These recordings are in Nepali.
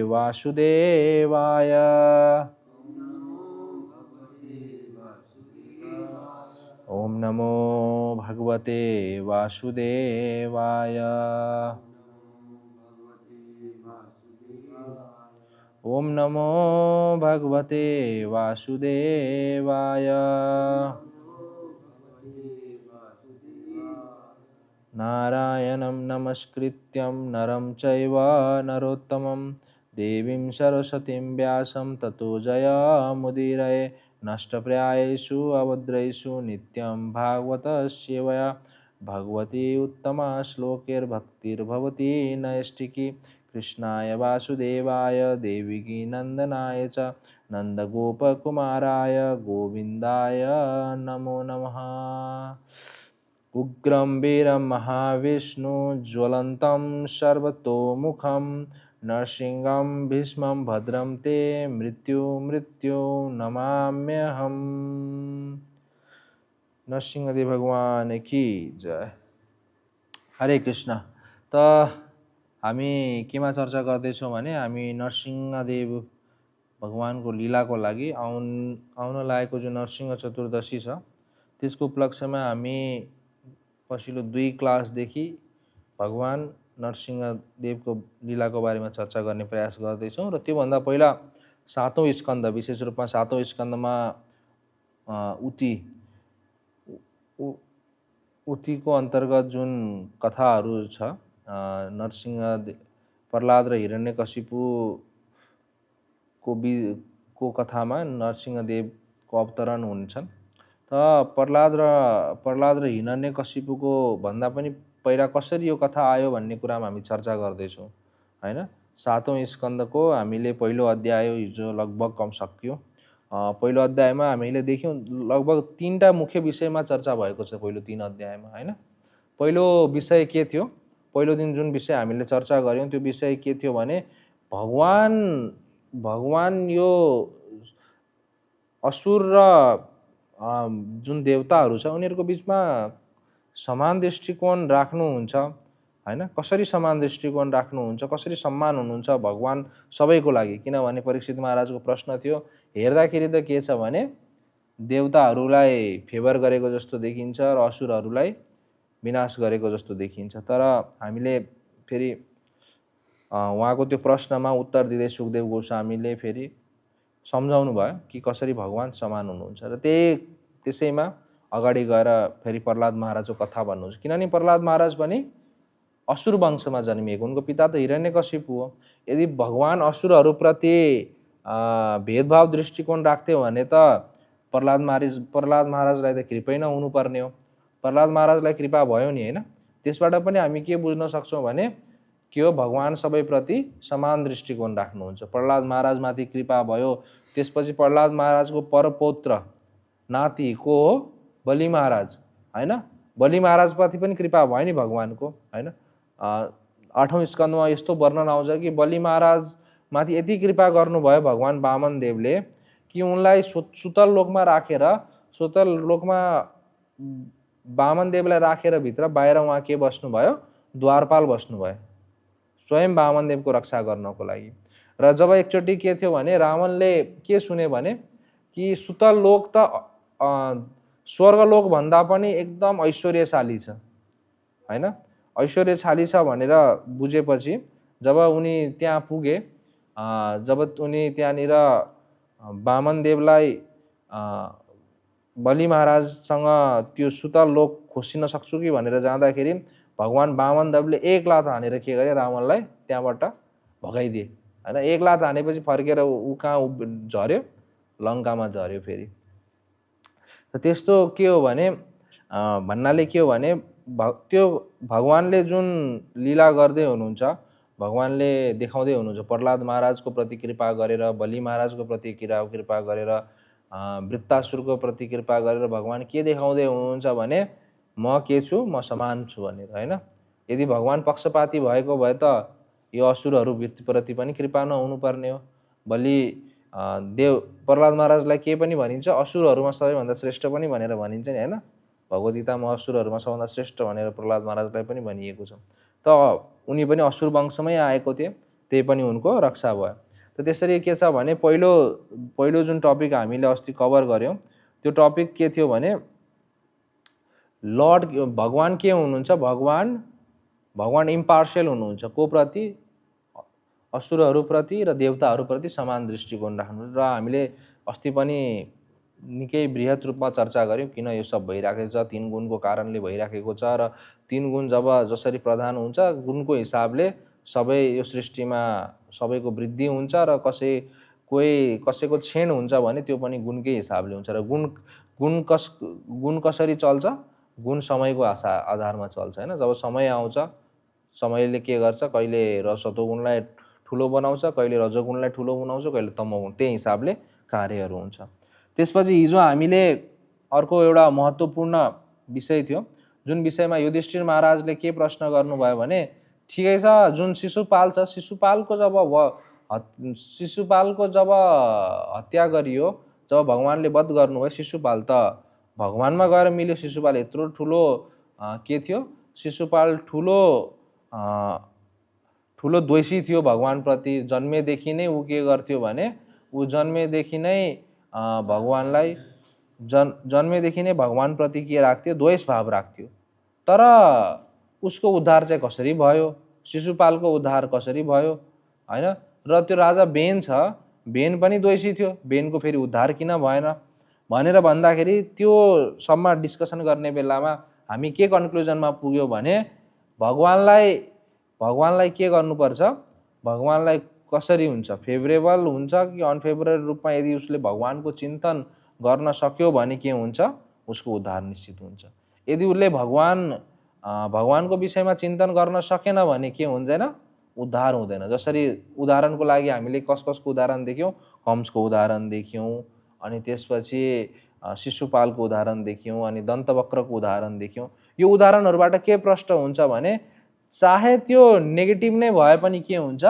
वासुदेवाय। ओम नमो भगवते वासुदेवाय। ओम नमो भगवते वासुदेवाय। नारायणं नमस्कृत्यं नरं चैव नरोत्तमं देवीं सरस्वतीं व्यासं ततो जयमुदीरये। नष्टप्रायेषु अभद्रेषु नित्यं भागवत सेवया भगवती उत्तमा श्लोकैर्भक्तिर्भवती नैष्ठिकी। कृष्णाय वासुदेवाय देवकी नंदनाय च नन्दगोपकुमाराय गोविन्दाय नमो नमः। उग्रं वीरं महाविष्णु ज्वलन्तं सर्वतोमुखं नरसिंहं भीष्मं भद्रं ते मृत्यु नमाम्यहम्। नरसिंहदेव भगवान की जय। हरे कृष्ण। त हामी केमा चर्चा गर्दैछौँ भने हामी नरसिंहदेव भगवानको लीलाको लागि आउन लागेको जो नरसिंह चतुर्दशी छ त्यसको उपलक्ष्यमा हामी पछिल्लो 2 क्लासदेखि भगवान नरसिंहदेवको लीलाको बारेमा चर्चा गर्ने प्रयास गर्दैछौँ र त्योभन्दा पहिला 7औं स्कन्द विशेष रूपमा 7औं स्कन्दमा उतिको अन्तर्गत जुन कथाहरू छ नरसिंह प्रहलाद र हिरण्यकशिपुको कथामा नरसिंहदेवको अवतरण हुन्छन्। त प्रहलाद र हिरण्यकशिपुको भन्दा पनि पहिला कसरी यो कथा आयो भन्ने कुरामा हामी चर्चा गर्दैछौँ हैन। 7औं स्कन्दको हामीले पहिलो अध्याय हिजो लगभग कम सक्यो। पहिलो अध्यायमा हामीले देख्यौं लगभग 3टा मुख्य विषयमा चर्चा भएको छ पहिलो 3 अध्यायमा हैन। पहिलो विषय के थियो? पहिलो दिन जुन विषय हामीले चर्चा गर्यौं त्यो विषय के थियो भने भगवान यो असुर र जुन देवताहरू छ उनीहरूको बीचमा समान दृष्टिकोण राख्नुहुन्छ हैन। कसरी समान दृष्टिकोण राख्नुहुन्छ, कसरी सम्मान हुनुहुन्छ भगवान सबैको लागि। किनभने परीक्षित महाराजको प्रश्न थियो, हेर्दाखेरि त के छ भने देवताहरूलाई फेभर गरेको जस्तो देखिन्छ र असुरहरूलाई विनाश गरेको जस्तो देखिन्छ। तर हामीले फेरि उहाँको त्यो प्रश्नमा उत्तर दिँदै सुखदेव गोस्वामीले फेरि सम्झाउनु भयो कि कसरी भगवान समान हुनुहुन्छ र त्यसैमा अगाडि गएर फेरि प्रहलाद महाराजको कथा भन्नुहुन्छ। किनभने प्रहलाद महाराज पनि असुर वंशमा जन्मिएको, उनको पिता त हिरण्यकशिपु हो। यदि भगवान असुरहरूप्रति भेदभाव दृष्टिकोण राख्थे भने त प्रहलाद महाराजलाई त कृपै नहुनुपर्ने हो। प्रहलाद महाराजलाई कृपा भयो नि हैन। त्यसबाट पनि हामी के बुझ्न सक्छौं भने के हो, भगवान सबैप्रति समान दृष्टिकोण राख्नुहुन्छ। प्रहलाद महाराजमाथि कृपा भयो, त्यसपछि प्रहलाद महाराजको परपौत्र नाति को हो? बलि महाराज हैन। बलि महाराजप्रति पनि कृपा भयो नि भगवानको हैन। 8औं स्कन्दमा यस्तो वर्णन आउँछ कि बलि महाराजमाथि यति कृपा गर्नुभयो भगवान वामन देवले कि उनलाई सुतल लोकमा राखेर, सुतल लोकमा वामन देवलाई राखेर भित्र, बाहिर उहाँ के बस्नुभयो? द्वारपाल बस्नुभयो, स्वयं वामन देवको रक्षा गर्नको लागि। र जब एकचोटि के थियो भने रावणले के सुने भने कि सुतल लोक त स्वर्गलोक भन्दा पनि एकदम ऐश्वर्यशाली छ हैन। ऐश्वर्यशाली छ भनेर बुझेपछि जब उनी त्यहाँ पुगे, जब उनी त्यहाँनिर वामन देवलाई बलि महाराजसँग त्यो सुतल लोक खोसिन सक्छु कि भनेर जाँदाखेरि भगवान वामन देवले एक लात हानेर के गरे, रावणलाई त्यहाँबाट भगाइदिए हैन। एक लात हानेपछि फर्केर उ कहाँ झर्यो? लङ्कामा झर्यो फेरि। त्यस्तो के हो भने भन्नाले के हो भने त्यो भगवानले जुन लीला गर्दै हुनुहुन्छ, भगवानले देखाउँदै हुनुहुन्छ प्रहलाद महाराजको प्रति कृपा गरेर, बलि महाराजको प्रति कृपा गरेर, वृत्तासुरको प्रति कृपा गरेर भगवान के देखाउँदै हुनुहुन्छ भने म के छु? म समान छु भनेर हैन। यदि भगवान पक्षपाती भएको भए त यो असुरहरू प्रति पनि कृपा नहुनु पर्ने हो। प्रहलाद महाराजलाई के पनि भनिन्छ? असुरहरूमा सबैभन्दा श्रेष्ठ पनि भनेर भनिन्छ नि हैन। भगवत गीतामा असुरहरूमा सबभन्दा श्रेष्ठ भनेर प्रहलाद महाराजलाई पनि भनिएको छ। त उनी पनि असुर वंशमै आएको थिए त्यही पनि उनको रक्षा भयो। त त्यसरी के छ भने पहिलो जुन टपिक हामीले अस्ति कभर गऱ्यौँ त्यो टपिक के थियो भने लर्ड भगवान के हुनुहुन्छ, भगवान इम्पार्सियल हुनुहुन्छ, को प्रति, असुरहरूप्रति र देवताहरूप्रति समान दृष्टिकोण राख्नु। र हामीले अस्ति पनि निकै बृहत रूपमा चर्चा गऱ्यौँ किन यो सब भइराखेको छ, 3 गुणको कारणले भइराखेको छ र 3 गुण जसरी प्रधान हुन्छ गुणको हिसाबले सबै यो सृष्टिमा सबैको वृद्धि हुन्छ र कसैको क्षीण हुन्छ भने त्यो पनि गुणकै हिसाबले हुन्छ। र गुण कसरी चल्छ, गुण समयको आधारमा चल्छ हैन। जब समय आउँछ समयले के गर्छ, कहिले सतोगुणलाई ठुलो बनाउँछ, कहिले रजोगुणलाई ठुलो बनाउँछ, कहिले तमोगुण, त्यही हिसाबले कार्यहरू हुन्छ। त्यसपछि हिजो हामीले अर्को एउटा महत्त्वपूर्ण विषय थियो जुन विषयमा युधिष्ठिर महाराजले के प्रश्न गर्नुभयो भने ठिकै छ जुन शिशुपाल छ, शिशुपालको जब हत्या गरियो, जब भगवानले वध गर्नुभयो, शिशुपाल त भगवानमा गएर मिल्यो। शिशुपाल यत्रो ठुलो के थियो, शिशुपाल ठुलो द्वेषी थियो भगवानप्रति। जन्मेदेखि नै ऊ के गर्थ्यो भने ऊ जन्मेदेखि नै भगवानप्रति के राख्थ्यो, द्वेष भाव राख्थ्यो। तर उसको उद्धार चाहिँ कसरी भयो, शिशुपालको उद्धार कसरी भयो हैन। र त्यो राजा बेन छ, बेन पनि द्वेषी थियो, बेनको फेरि उद्धार किन भएन भनेर भन्दाखेरि त्यो सम्म डिस्कसन गर्ने बेलामा हामी के कन्क्लुजनमा पुग्यो भने भगवानलाई के गर्नुपर्छ, भगवानलाई कसरी हुन्छ, फेभरेबल हुन्छ कि अनफेभरेबल रूपमा यदि उसले भगवानको चिन्तन गर्न सक्यो भने के हुन्छ, उसको उद्धार निश्चित हुन्छ। यदि उसले भगवानको विषयमा चिन्तन गर्न सकेन भने के हुँदैन, उद्धार हुँदैन। जसरी उदाहरणको लागि हामीले कसको उदाहरण देख्यौँ, कंसको उदाहरण देख्यौँ, अनि त्यसपछि शिशुपालको उदाहरण देख्यौँ, अनि दन्तवक्रको उदाहरण देख्यौँ। यो उदाहरणहरूबाट के प्रष्ट हुन्छ भने चाहे त्यो नेगेटिभ नै भए पनि के हुन्छ,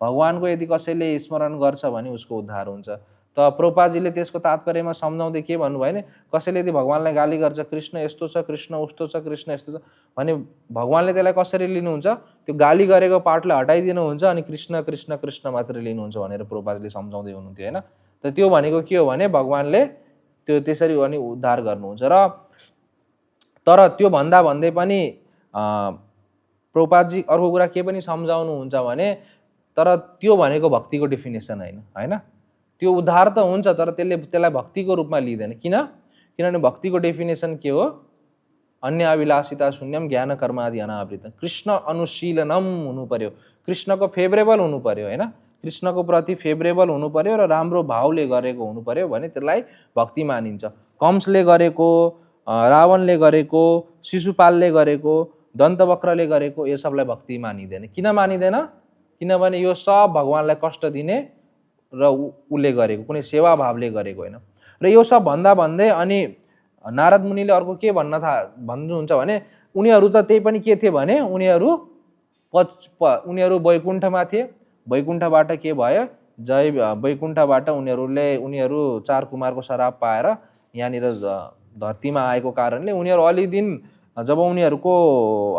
भगवानको यदि कसैले स्मरण गर्छ भने उसको उद्धार हुन्छ। त प्रभुपादजीले त्यसको तात्पर्यमा सम्झाउँदै के भन्नुभयो भने कसैले यदि भगवानलाई गाली गर्छ, कृष्ण यस्तो छ, कृष्ण उस्तो छ, कृष्ण यस्तो छ भने भगवानले त्यसलाई कसरी लिनुहुन्छ, त्यो गाली गरेको पार्टलाई हटाइदिनुहुन्छ अनि कृष्ण कृष्ण कृष्ण मात्र लिनुहुन्छ भनेर प्रभुपादजीले सम्झाउँदै हुनुहुन्थ्यो हैन। त त्यो भनेको के हो भने भगवानले त्यो त्यसरी अनि उद्धार गर्नुहुन्छ। र तर त्यो भन्दै पनि प्रभुपादजी अर्को कुरा के पनि सम्झाउनुहुन्छ भने तर त्यो भनेको भक्तिको डेफिनेसन हैन। त्यो उद्धार त हुन्छ तर त्यसलाई भक्तिको रूपमा लिँदैन। किनभने भक्तिको डेफिनेसन के हो, अन्य अभिलाषिता शून्यम ज्ञान कर्मादि अनावृतम, कृष्ण अनुशीलनम हुनु पर्यो, कृष्णको फेभरेबल हुनु पर्यो हैन, कृष्णको प्रति फेभरेबल हुनु पर्यो र राम्रो भावले गरेको हुनु पर्यो भने त्यसलाई भक्ति मानिन्छ। कंसले गरेको, रावणले गरेको, शिशुपालले गरेको, दन्तवक्रले गरेको यो सबलाई भक्ति मानिँदैन। किन मानिँदैन, किनभने यो सब भगवानलाई कष्ट दिने र उसले गरेको, कुनै सेवा भावले गरेको होइन। र यो सब भन्दै अनि नारद मुनिले अर्को के भन्नुहुन्छ भने उनीहरू त त्यही पनि के थिए भने उनीहरू वैकुण्ठमा थिए, वैकुण्ठबाट के भयो, वैकुण्ठबाट उनीहरू 4 कुमारको श्राप पाएर यहाँनिर धरतीमा आएको कारणले उनीहरू अलि दिन जब उनीहरूको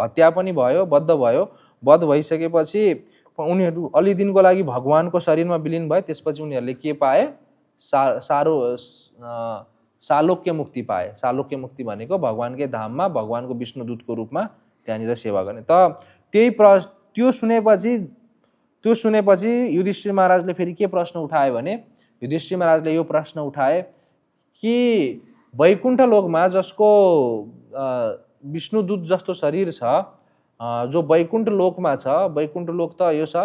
हत्या पनि भयो, वध भइसकेपछि उनीहरू अलि दिनको लागि भगवानको शरीरमा विलीन भए। त्यसपछि उनीहरूले के पाए, सालोक्य मुक्ति पाए। सालोक्य मुक्ति भनेको भगवानकै धाममा भगवानको विष्णुदूतको रूपमा त्यहाँनिर सेवा गर्ने। त त्यो सुनेपछि युधिष्ठिर महाराजले फेरि के प्रश्न उठाए भने युधिष्ठिर महाराजले यो प्रश्न उठाए कि वैकुण्ठ लोकमा जसको विष्णुदूत जस्तो शरीर छ, जो वैकुण्ठ लोकमा छ, वैकुण्ठ लोक त यो छ,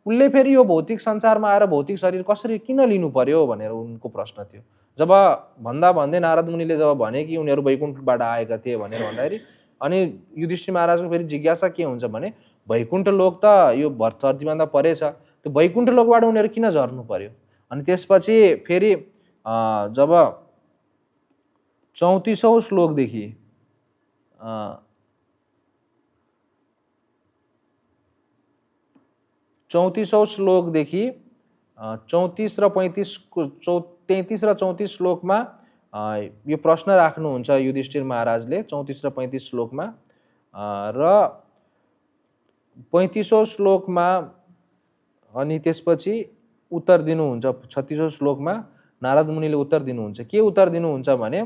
उसले फेरि यो भौतिक संसारमा आएर भौतिक शरीर कसरी किन लिनु पर्यो भनेर उनको प्रश्न थियो। जब भन्दै नारद मुनिले जब भने कि उनीहरू वैकुण्ठबाट आएका थिए भनेर भन्दाखेरि अनि युधिष्ठिर महाराजको फेरि जिज्ञासा के हुन्छ भने वैकुण्ठ लोक त यो धरतीभन्दा परे छ, त्यो वैकुण्ठ लोकबाट उनीहरू किन झर्नु पर्यो। अनि त्यसपछि फेरि जब 34औं श्लोकदेखि 34औं श्लोकदेखि 34 र 33 र 34 श्लोकमा यो प्रश्न राख्नुहुन्छ युधिष्ठिर महाराजले 34 र 35 श्लोकमा। र 35औं श्लोकमा अनि त्यसपछि उत्तर दिनुहुन्छ 36औं श्लोकमा नारद मुनिले उत्तर दिनुहुन्छ। के उत्तर दिनुहुन्छ भने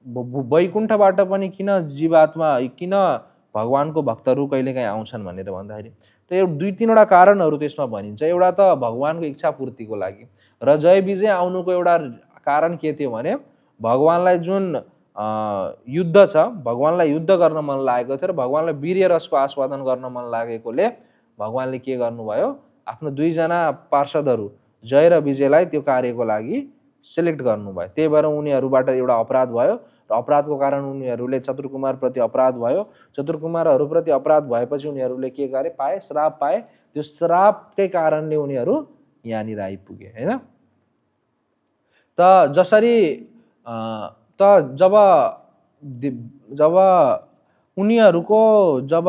वैकुण्ठबाट पनि किन जीवात्मा किन भगवानको भक्तहरू कहिलेकाहीँ आउँछन् भनेर भन्दाखेरि त यो 2-3वटा कारणहरू त्यसमा भनिन्छ। एउटा त भगवानको इच्छा पूर्तिको लागि, र जय विजय आउनुको एउटा कारण के थियो भने भगवानलाई जुन युद्ध छ, भगवानलाई युद्ध गर्न मन लागेको थियो र भगवानलाई वीर्य रसको आस्वादन गर्न मन लागेकोले भगवानले के गर्नुभयो, आफ्नो 2 जना पार्षदहरू जय र विजयलाई त्यो कार्यको लागि सिलेक्ट गर्नुभयो। त्यही भएर उनीहरूबाट एउटा अपराध भयो र अपराधको कारण उनीहरूले चतुरकुमार प्रति अपराध भयो। चतुरकुमारहरू प्रति अपराध भएपछि उनीहरूले के गरे, पाए, श्राप पाए। त्यो श्रापकै कारणले उनीहरू यहाँनिर आइपुगे, हैन। त जसरी जब उनीहरूको जब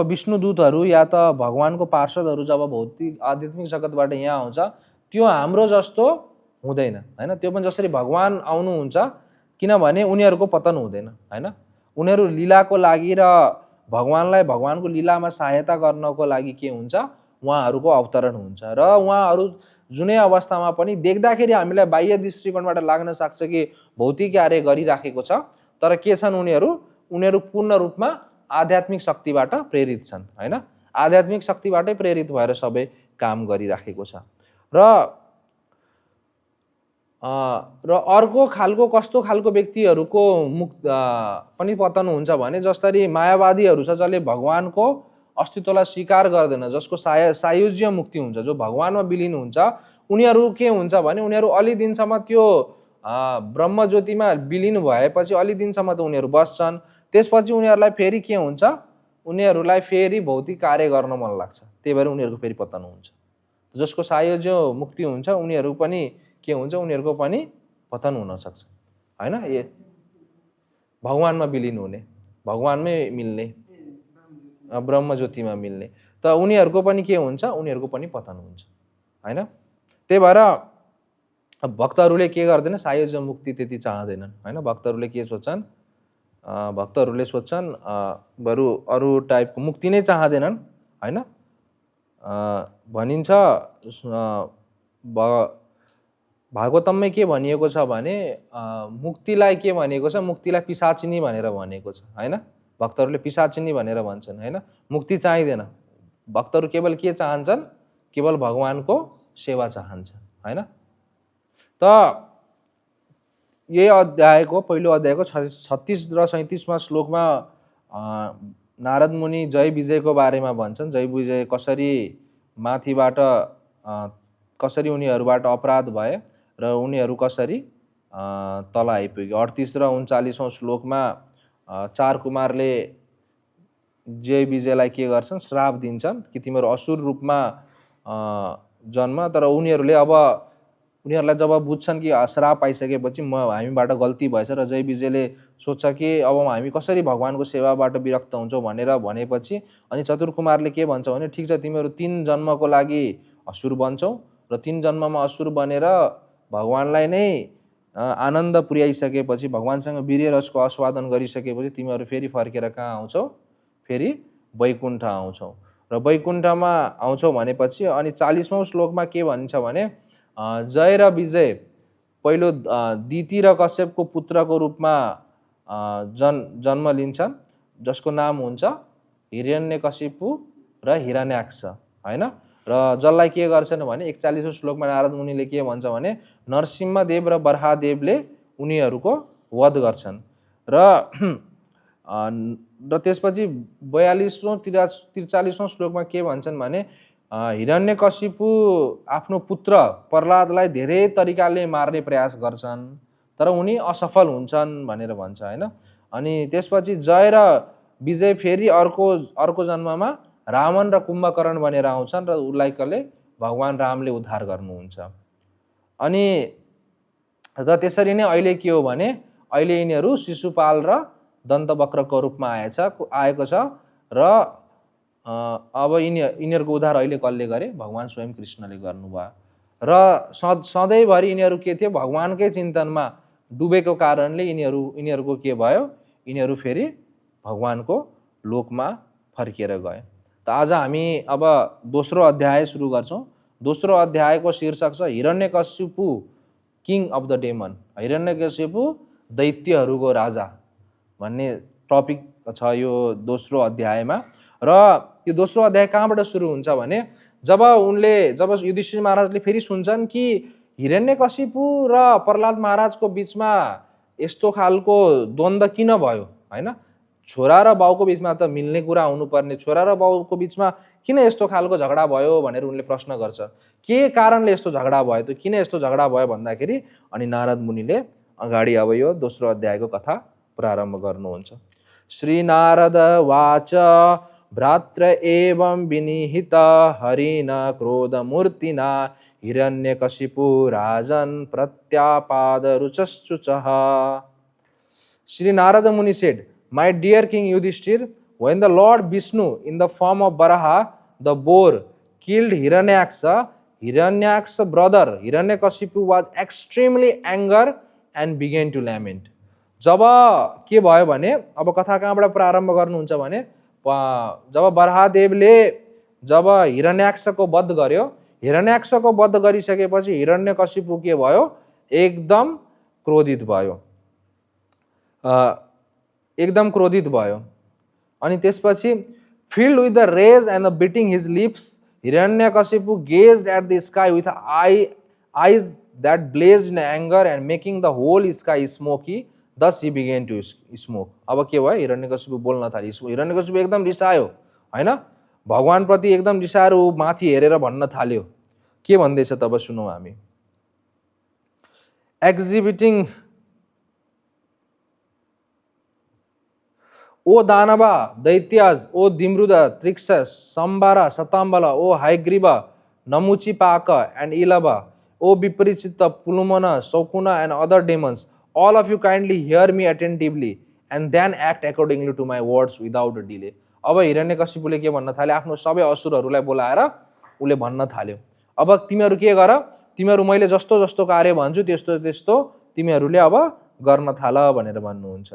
विष्णुदूतहरू या त भगवानको पार्षदहरू जब भौतिक आध्यात्मिक जगतबाट यहाँ आउँछ, त्यो हाम्रो जस्तो हुँदैन, हैन। त्यो पनि जसरी भगवान आउनुहुन्छ, किनभने उनीहरूको पतन हुँदैन, हैन। उनीहरू लीलाको लागि र भगवानलाई भगवानको लीलामा सहायता गर्नको लागि के हुन्छ, उहाँहरूको अवतरण हुन्छ। र उहाँहरू जुनै अवस्थामा पनि देख्दाखेरि हामीलाई बाह्य दृष्टिकोणबाट लाग्न सक्छ कि भौतिक कार्य गरिराखेको छ, तर के छन् उनीहरू पूर्ण रूपमा आध्यात्मिक शक्तिबाट प्रेरित छन्, हैन। आध्यात्मिक शक्तिबाटै प्रेरित भएर सबै काम गरिराखेको छ। र अर्को खालको कस्तो खालको व्यक्तिहरूको पनि पतन हुन्छ भने जसरी मायावादीहरू छ, जसले भगवानको अस्तित्वलाई स्वीकार गर्दैन, जसको सायुज्य मुक्ति हुन्छ, जो भगवानमा विलीन हुन्छ, उनीहरू के हुन्छ भने उनीहरू अलि दिनसम्म त्यो ब्रह्म ज्योतिमा विलीन भएपछि अलि दिनसम्म त उनीहरू बस्छन्। त्यसपछि उनीहरूलाई फेरि के हुन्छ, उनीहरूलाई फेरि भौतिक कार्य गर्न मन लाग्छ। त्यही भएर उनीहरूको फेरि पतन हुन्छ। जसको सायुज्य मुक्ति हुन्छ उनीहरू पनि के हुन्छ, उनीहरूको पनि पतन हुन सक्छ, हैन। भगवानमा विलीन हुने, भगवानमै मिल्ने, ब्रह्म ज्योतिमा मिल्ने, त उनीहरूको पनि के हुन्छ, उनीहरूको पनि पतन हुन्छ, हैन। त्यही भएर भक्तहरूले के गर्दैन, सायुज्य मुक्ति त्यति चाहँदैनन्, हैन। भक्तहरूले के सोच्छन्, भक्तहरूले सोच्छन् बरु अरू टाइपको मुक्ति नै चाहँदैनन्, हैन। भनिन्छ भागवतममै के भनिएको छ भने मुक्तिलाई के भनिएको छ, मुक्तिलाई पिशाचिनी भनेर भनिएको छ, हैन। भक्तहरूले पिशाचिनी भनेर भन्छन्, हैन। मुक्ति चाहिँदैन, भक्तहरू केवल के चाहन्छन्, केवल भगवानको सेवा चाहन्छन्, हैन। त यही अध्यायको पहिलो अध्यायको 36 र 37मा श्लोकमा नारद मुनि जय विजयको बारेमा भन्छन्। जय विजय कसरी माथिबाट कसरी उनीहरूबाट अपराध भए र उनीहरू कसरी तल आइपुगे। 38 र 39औं श्लोकमा 4 कुमारले जय विजयलाई के गर्छन्, श्राप दिन्छन् कि तिमीहरू असुर रूपमा जन्म। तर उनीहरूलाई जब बुझ्छन् कि श्राप पाइसकेपछि हामीबाट गल्ती भएछ र जय विजयले सोच्छ कि अब हामी कसरी भगवानको सेवाबाट विरक्त हुन्छौँ भनेर भनेपछि अनि चतुर कुमारले के भन्छ भने ठिक छ, तिमीहरू 3 जन्मको लागि असुर बन्छौ र 3 जन्ममा असुर बनेर भगवानलाई नै आनन्द पुर्याइसकेपछि, भगवानसँग वीर्य रसको आस्वादन गरिसकेपछि तिमीहरू फेरि फर्केर कहाँ आउँछौ, फेरि वैकुण्ठ आउँछौ। र वैकुण्ठमा आउँछौ भनेपछि अनि 40औं श्लोकमा के भन्छ भने जय र विजय पहिलो दिति र कश्यपको पुत्रको रूपमा जन्म लिन्छन्, जसको नाम हुन्छ हिरण्यकशिपु र हिरण्याक्ष, हैन। र जसलाई के गर्छन् भने 41औं श्लोकमा नारद मुनिले के भन्छ भने नरसिंहदेव र बर्हादेवले उनीहरूको वध गर्छन्। र त्यसपछि 42औं 43औं श्लोकमा के भन्छन् भने हिरण्यकशिपु आफ्नो पुत्र प्रह्लादलाई धेरै तरिकाले मार्ने प्रयास गर्छन् तर उनी असफल हुन्छन् भनेर भन्छ, हैन। अनि त्यसपछि जय र विजय फेरि अर्को जन्ममा रावण र कुम्भकर्ण बनेर आउँछन् र उसलाई कले भगवान रामले उद्धार गर्नुहुन्छ। अनि र त्यसरी नै अहिले के हो भने अहिले यिनीहरू शिशुपाल र दन्तवक्रको रूपमा आएको छ र अब यिनीहरूको उद्धार अहिले कसले गरे, भगवान स्वयं कृष्णले गर्नुभयो। र सधैँभरि यिनीहरू के थियो, भगवानकै चिन्तनमा डुबेको कारणले यिनीहरूको के भयो, यिनीहरू फेरि भगवानको लोकमा फर्किएर गए। त आज हामी अब दोस्रो अध्याय सुरु गर्छौँ। दोस्रो अध्यायको शीर्षक छ Hiranyakashipu king of the demon, Hiranyakashipu दैत्यहरूको राजा भन्ने टपिक छ यो दोस्रो अध्यायमा। र यो दोस्रो अध्याय कहाँबाट सुरु हुन्छ भने जब युधिष्ठिर महाराजले फेरि सुन्छन् कि हिरण्यकशिपु र प्रहलाद महाराजको बिचमा यस्तो खालको द्वन्द्व किन भयो, हैन? छोरा र बाउको बिचमा त मिल्ने कुरा हुनुपर्ने, छोरा र बाउको बिचमा किन यस्तो खालको झगडा भयो भनेर उनले प्रश्न गर्छ। के कारणले यस्तो झगडा भयो त, किन यस्तो झगडा भयो भन्दाखेरि अनि नारद मुनिले अगाडि अब यो दोस्रो अध्यायको कथा प्रारम्भ गर्नुहुन्छ। श्री नारद वाच भ्रात्र एवं विनिहित हरिण क्रोधमूर्तिना Hiranyakashipu Rajan प्रत्यापाद रुचश्चुचः। Sri Narada Muni said, "My dear King Yudhishthir, when the Lord Vishnu in the form of Varaha, the boar, killed Hiranyaksha, Hiranyaksha's brother Hiranyakashipu was extremely angry and began to lament." जब के भयो भने अब कथा कहाँबाट प्रारम्भ गर्नुहुन्छ भने जब बराहदेवले जब हिरण्याक्षको वध गर्यो, हिरण्याक्षको वध गरिसकेपछि हिरण्यकशिपु के भयो, एकदम क्रोधित भयो, एकदम क्रोधित भयो। अनि त्यसपछि filled with the rage and the beating his lips, Hiranyakashipu gazed at the sky with eyes that blazed in anger and making the whole sky smoky. Thus he began to smoke. अब के भयो, हिरण्यकशिपु बोल्न थाल्यो। हिरण्यकशिपु एकदम रिसायो, हैन? भगवान प्रति एकदम रिसाएर उ माथि हेरेर भन्न थाल्यो। के भन्दैछ तब सुनौँ हामी। एक्जिबिटिङ ओ दानवा दैत्याज, ओ दिमरुद, त्रिक्षस, सम्बारा, शताम्बला, ओ हाइग्रीव, नमुचिपाक and Ilava, O Viparicita, Pulumana, Sokuna and other demons, all of you kindly hear me attentively and then act accordingly to my words without a delay. अब हिरण्यकशिपुले के भन्न थाल्यो, आफ्नो सबै असुरहरूलाई बोलाएर उले भन्न थाल्यो, अब तिमीहरू के गर, तिमीहरू मैले जस्तो जस्तो कार्य भन्छु त्यस्तो त्यस्तो तिमीहरूले अब गर्न थाल भनेर भन्नुहुन्छ।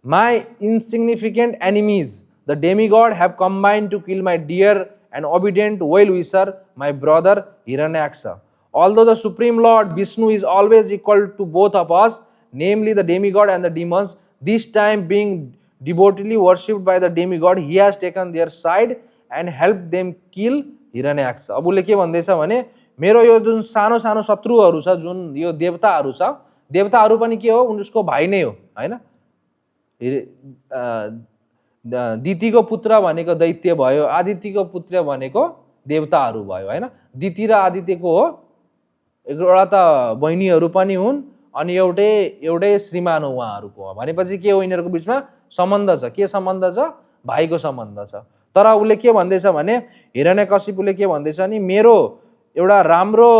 My insignificant enemies, the demigod, have combined to kill my dear and obedient well-wisher, my brother Hiranyaksha. Although the Supreme Lord Vishnu is always equal to both of us, namely the demigod and the demons, this time being devotedly worshipped by the demigod, he has taken their side and helped them kill Hiranyaksha. अब उसले के भन्दैछ भने मेरो यो जुन सानो सानो शत्रुहरू छ, जुन यो देवताहरू छ, देवताहरू पनि के हो, उनको भाइ नै हो, हैन? दितिको पुत्र भनेको दैत्य भयो, आदित्यको पुत्र भनेको देवताहरू भयो, हैन? दिति र आदित्यको हो एउटा त बहिनीहरू पनि हुन् अनि एउटै श्रीमान हो उहाँहरूको, भनेपछि के हो, यिनीहरूको बिचमा सम्बन्ध छ। के सम्बन्ध छ? भाइको सम्बन्ध छ। तर उसले के भन्दैछ भने हिरण्यकशिपुले के भन्दैछ नि, मेरो एउटा राम्रो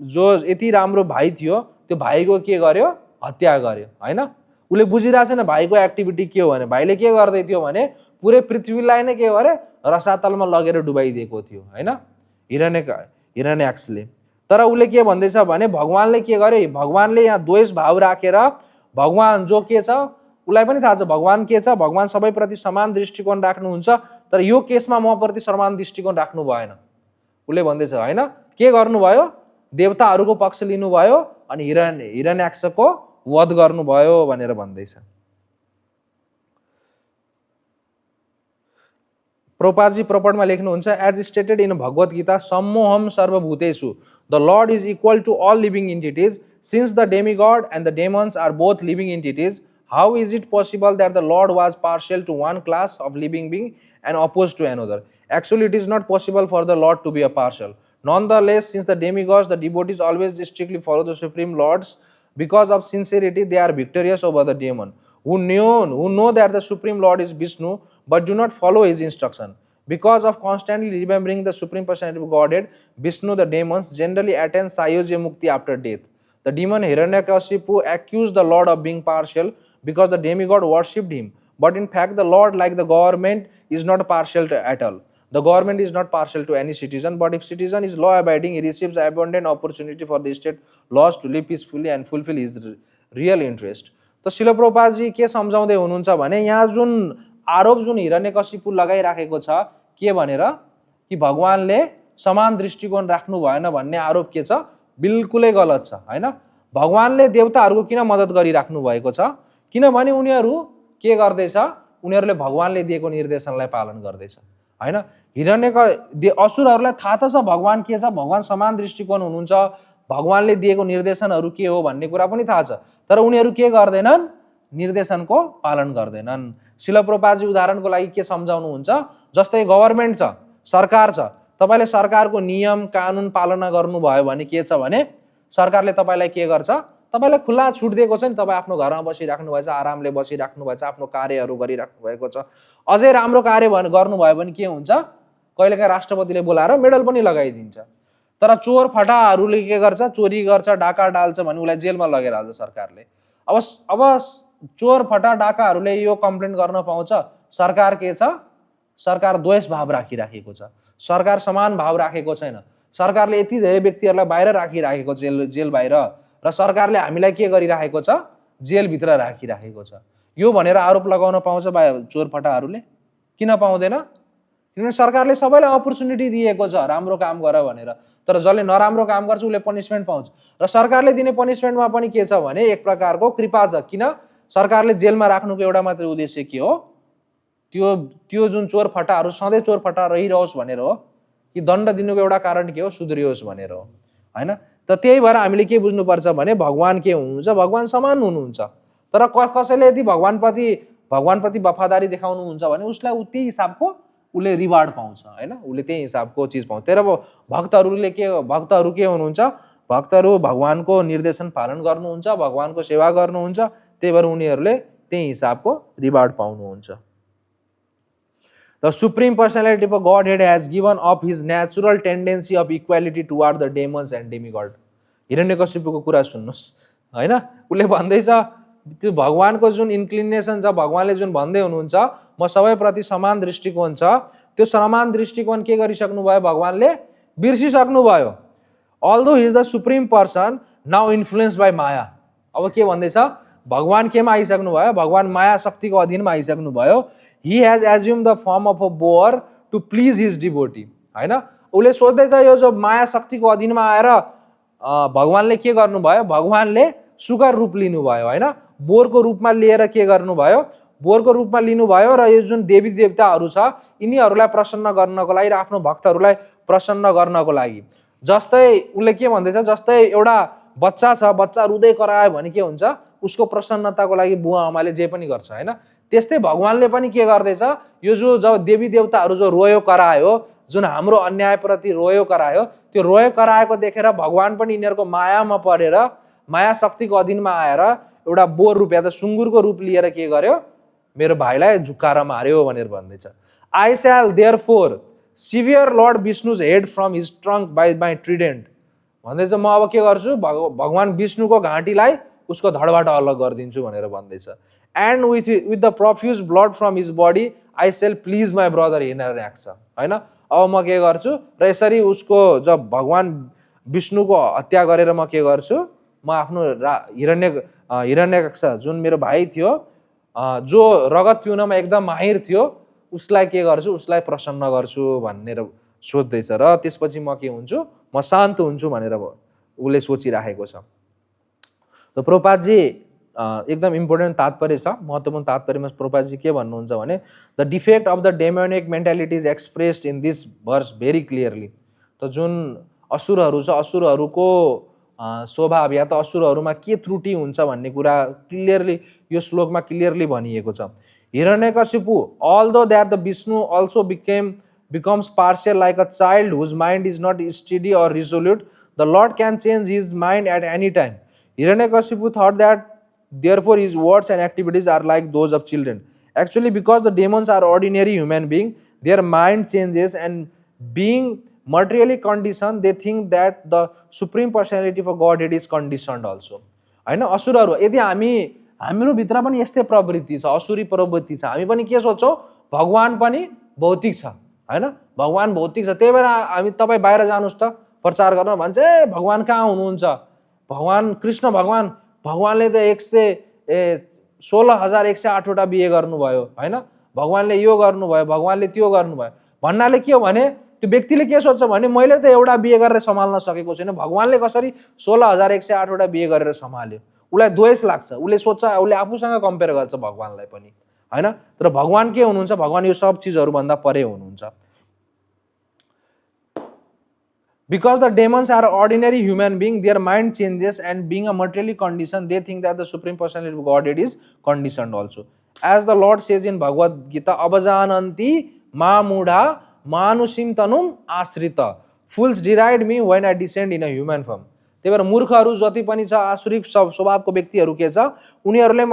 जो यति राम्रो भाइ थियो त्यो भाइको के गर्यो, हत्या गर्यो, हैन? उसले बुझिरहेको छैन भाइको एक्टिभिटी के हो भने भाइले के गर्दै थियो भने पुरै पृथ्वीलाई नै के गरे रसातलमा लगेर डुबाइदिएको थियो, हैन? हिरण्याक्षले। तर उसले के भन्दैछ भने भगवानले के गरे, भगवानले यहाँ द्वेष भाव राखेर भगवान जो के छ उसलाई पनि थाहा छ भगवान के छ, भगवान सबैप्रति समान दृष्टिकोण राख्नुहुन्छ, तर यो केसमा म प्रति समान दृष्टिकोण राख्नु भएन। उसले भन्दैछ, हैन? के गर्नुभयो, देवताहरूको पक्ष लिनुभयो अनि हिरण्याक्षको वध गर्नुभयो भनेर भन्दैछ। प्रभुपादजी प्रपटमा लेख्नुहुन्छ, as stated in Bhagavad Gita, सम्मोहम सर्वभूतेषु, the lord is equal to all living entities, since the demigod and the demons are both living entities, how is it possible that the Lord was partial to one class of living being and opposed to another? Actually, it is not possible for the Lord to be a partial. Nonetheless, since the demigods, the devotees always strictly follow the Supreme Lords, because of sincerity, they are victorious over the demon, who know that the Supreme Lord is Vishnu, but do not follow his instruction. Because of constantly remembering the Supreme Personality of Godhead, Vishnu, the demons generally attain Sayojya Mukti after death. The demon Hiranyakashipu accused the Lord of being partial because the demigod worshipped him. But in fact, the Lord, like the government, is not partial at all. The government is not partial to any citizen, but if citizen is law-abiding, he receives abundant opportunity for the state laws to live peacefully and fulfill his real interest. तो शिल प्रभुपादजी के सम्झाउँदै हुनुहुन्छ भने यहाँ जुन आरोप जुन हिरण्यकशिपु लगाइराखेको छ के भनेर कि भगवानले समान दृष्टिकोण राख्नु भएन भन्ने आरोप के छ, बिल्कुलै गलत छ हैन। भगवानले देवताहरूको किन मद्दत गरिराख्नु भएको छ, किनभने उनीहरू के गर्दैछ, उनीहरूले भगवानले दिएको निर्देशनलाई पालन गर्दैछ हैन। असुरहरूलाई थाहा त छ भगवान के छ, भगवान समान दृष्टिकोण हुनुहुन्छ, भगवानले दिएको निर्देशनहरू के हो भन्ने कुरा पनि थाहा छ, तर उनीहरू के गर्दैनन्, निर्देशनको पालन गर्दैनन्। शिल प्रभुपादजी उदाहरणको लागि के सम्झाउनुहुन्छ, जस्तै गभर्नमेन्ट छ, सरकार छ, तपाईले सरकारको नियम कानुन पालना गर्नुभयो भने के छ भने सरकारले तपाईलाई के गर्छ, तपाईलाई खुल्ला छुट दिएको छ नि, तपाईँ आफ्नो घरमा बसिराख्नु भएछ, आरामले बसिराख्नु भएछ, आफ्नो कार्यहरू गरिराख्नु भएको छ, अझै राम्रो कार्य गर्नुभयो भने के हुन्छ, कहिलेकाहीँ राष्ट्रपतिले बोलाएर मेडल पनि लगाइदिन्छ। तर चोर फटाहरूले के गर्छ, चोरी गर्छ, डाका डाल्छ भने उसलाई जेलमा लगेर हाल्छ सरकारले। अब चोर फटा डाकाहरूले यो कम्प्लेन गर्न पाउँछ, सरकार के छ, सरकार द्वेष भाव राखिराखेको छ, सरकार समान भाव राखेको छैन, सरकारले यति धेरै व्यक्तिहरूलाई बाहिर राखिराखेको छ, जेल बाहिर, र सरकारले हामीलाई के गरिराखेको छ, जेलभित्र राखिराखेको छ। यो भनेर आरोप लगाउन पाउँछ चोर फटाहरूले? किन पाउँदैन? किनभने सरकारले सबैलाई अपर्च्युनिटी दिएको छ राम्रो काम गर भनेर, तर जसले नराम्रो काम गर्छ उसले पनिसमेन्ट पाउँछ। र सरकारले दिने पनिसमेन्टमा पनि के छ भने एक प्रकारको कृपा छ। किन? सरकारले जेलमा राख्नुको एउटा मात्रै उद्देश्य के हो, त्यो जुन चोर फटाहरू सधैँ चोर फटा रहिरहोस् भनेर हो, कि दण्ड दिनुको एउटा कारण के हो, सुध्रियोस् भनेर हो हैन। त त्यही भएर हामीले के बुझ्नुपर्छ भने भगवान के हुनुहुन्छ, भगवान समान हुनुहुन्छ, तर कसैले यदि भगवानप्रति वफादारी देखाउनुहुन्छ भने उसलाई त्यही हिसाबको उसले रिवार्ड पाउँछ हैन, उसले त्यही हिसाबको चिज पाउँछ। तर भक्तहरू के हुनुहुन्छ, भक्तहरू भगवानको निर्देशन पालन गर्नुहुन्छ, भगवानको सेवा गर्नुहुन्छ, त्यही भएर उनीहरूले त्यही हिसाबको रिवार्ड पाउनुहुन्छ। The Supreme Personality of Godhead has given up his natural tendency of equality toward the demons and demigod. हिरण्यकशिपुको कुरा सुन्नुहोस् हैन, उसले भन्दैछ त्यो भगवानको जुन इन्क्लिनेसन छ, भगवानले जुन भन्दै हुनुहुन्छ म सबैप्रति समान दृष्टिकोण छ, त्यो समान दृष्टिकोण के गरिसक्नु भयो, भगवानले बिर्सिसक्नु भयो। Although he is the supreme person, now influenced by माया। अब के भन्दैछ, भगवान केमा आइसक्नु भयो, भगवान माया शक्तिको अधीनमा आइसक्नु भयो। He has assumed the form of a boar to please his devotee हैन। उसले सोच्दैछ यो जो माया शक्तिको अधीनमा आएर भगवानले के गर्नुभयो, भगवानले सुगर रूप लिनुभयो हैन, बोरको रूपमा लिएर के गर्नुभयो, बोरको रूपमा लिनुभयो। र यो जुन देवी देवताहरू छ यिनीहरूलाई प्रसन्न गर्नको लागि र आफ्नो भक्तहरूलाई प्रसन्न गर्नको लागि, जस्तै उसले के भन्दैछ, जस्तै एउटा बच्चा छ, बच्चा रुँदै करायो भने के हुन्छ, उसको प्रसन्नताको लागि बुवा आमाले जे पनि गर्छ हैन। त्यस्तै भगवानले पनि के गर्दैछ, यो जो जब देवी देवताहरू जो रोयो करायो, जुन हाम्रो अन्यायप्रति रोयो करायो, त्यो रोयो कराएको देखेर भगवान पनि यिनीहरूको मायामा परेर माया शक्तिको अधीनमा आएर एउटा बोर रूप या त सुँगुरको रूप लिएर के गर्यो, मेरो भाइलाई झुक्काएर मार्यो भनेर भन्दैछ। I shall therefore sever Lord Vishnu's head from his trunk by my trident। भन्दैछ म अब के गर्छु, भगवान विष्णुको घाँटीलाई उसको धडबाट अलग गरिदिन्छु भनेर भन्दैछ। And with the profuse blood from his body I shall please my brother Hiranyaksha हैन। अब म के गर्छु, र यसरी उसको जब भगवान विष्णुको हत्या गरेर म के गर्छु, म आफ्नो हिरण्याक्ष जुन मेरो भाइ थियो, जो रगत पिउनमा एकदम माहिर थियो, उसलाई के गर्छु, उसलाई प्रसन्न गर्छु भनेर सोच्दैछ। र त्यसपछि म के हुन्छु, म शान्त हुन्छु भनेर उसले सोचिराखेको छ। त प्रभुपादजी एकदम इम्पोर्टेन्ट तात्पर्य छ, महत्त्वपूर्ण तात्पर्यमा प्रभुपादजी के भन्नुहुन्छ भने the defect of the demonic mentality is expressed in this verse very clearly. त जुन असुरहरू छ, असुरहरूको स्वभाव या त असुरहरूमा के त्रुटि हुन्छ भन्ने कुरा क्लियरली यो श्लोकमा क्लियरली भनिएको छ। Hiranyakashipu although that the Vishnu also becomes partial like a child whose mind is not steady or resolute, the Lord can change his mind at any time. Hiranyakashipu thought that therefore his words and activities are like those of children. Actually, because the demons are ordinary human beings, their mind changes, and being materially conditioned, they think that the Supreme Personality of Godhead is conditioned also. हैन, असुरहरू यदि हाम्रो भित्र पनि यस्तै प्रवृत्ति छ, असुरी प्रवृत्ति छ, हामी पनि के सोच्छौँ, भगवान पनि भौतिक छ हैन, भगवान भौतिक छ, त्यही भएर हामी तपाईँ बाहिर जानुहोस् त प्रचार गर्न भन्छ, ए भगवान कहाँ हुनुहुन्छ, भगवान कृष्ण भगवानले त 16,108 वटा बिहे गर्नुभयो हैन, भगवानले यो गर्नुभयो, भगवानले त्यो गर्नुभयो भन्नाले के हो भने त्यो व्यक्तिले के सोच्छ भने मैले त एउटा बिहे गरेर सम्हाल्न सकेको छैन, भगवानले कसरी 16,108 बिहे गरेर सम्हाल्यो। उसलाई द्वेष लाग्छ, उसले सोच्छ, उसले आफूसँग कम्पेयर गर्छ भगवानलाई पनि, हैन। तर भगवान के हुनुहुन्छ? भगवान यो सब चिजहरू भन्दा परे हुनुहुन्छ। Because the demons are ordinary human beings, their mind changes, and being a materially conditioned, they think that the Supreme Personality of Godhead is conditioned also. As the Lord says in Bhagavad Gita, Abhajananti ma mudha manusim tanum asrita. Fools deride me when I descend in a human form. त्यही भएर मूर्खहरू जति पनि छ, आसुरिक स्वभावको व्यक्तिहरू के छ, उनीहरूले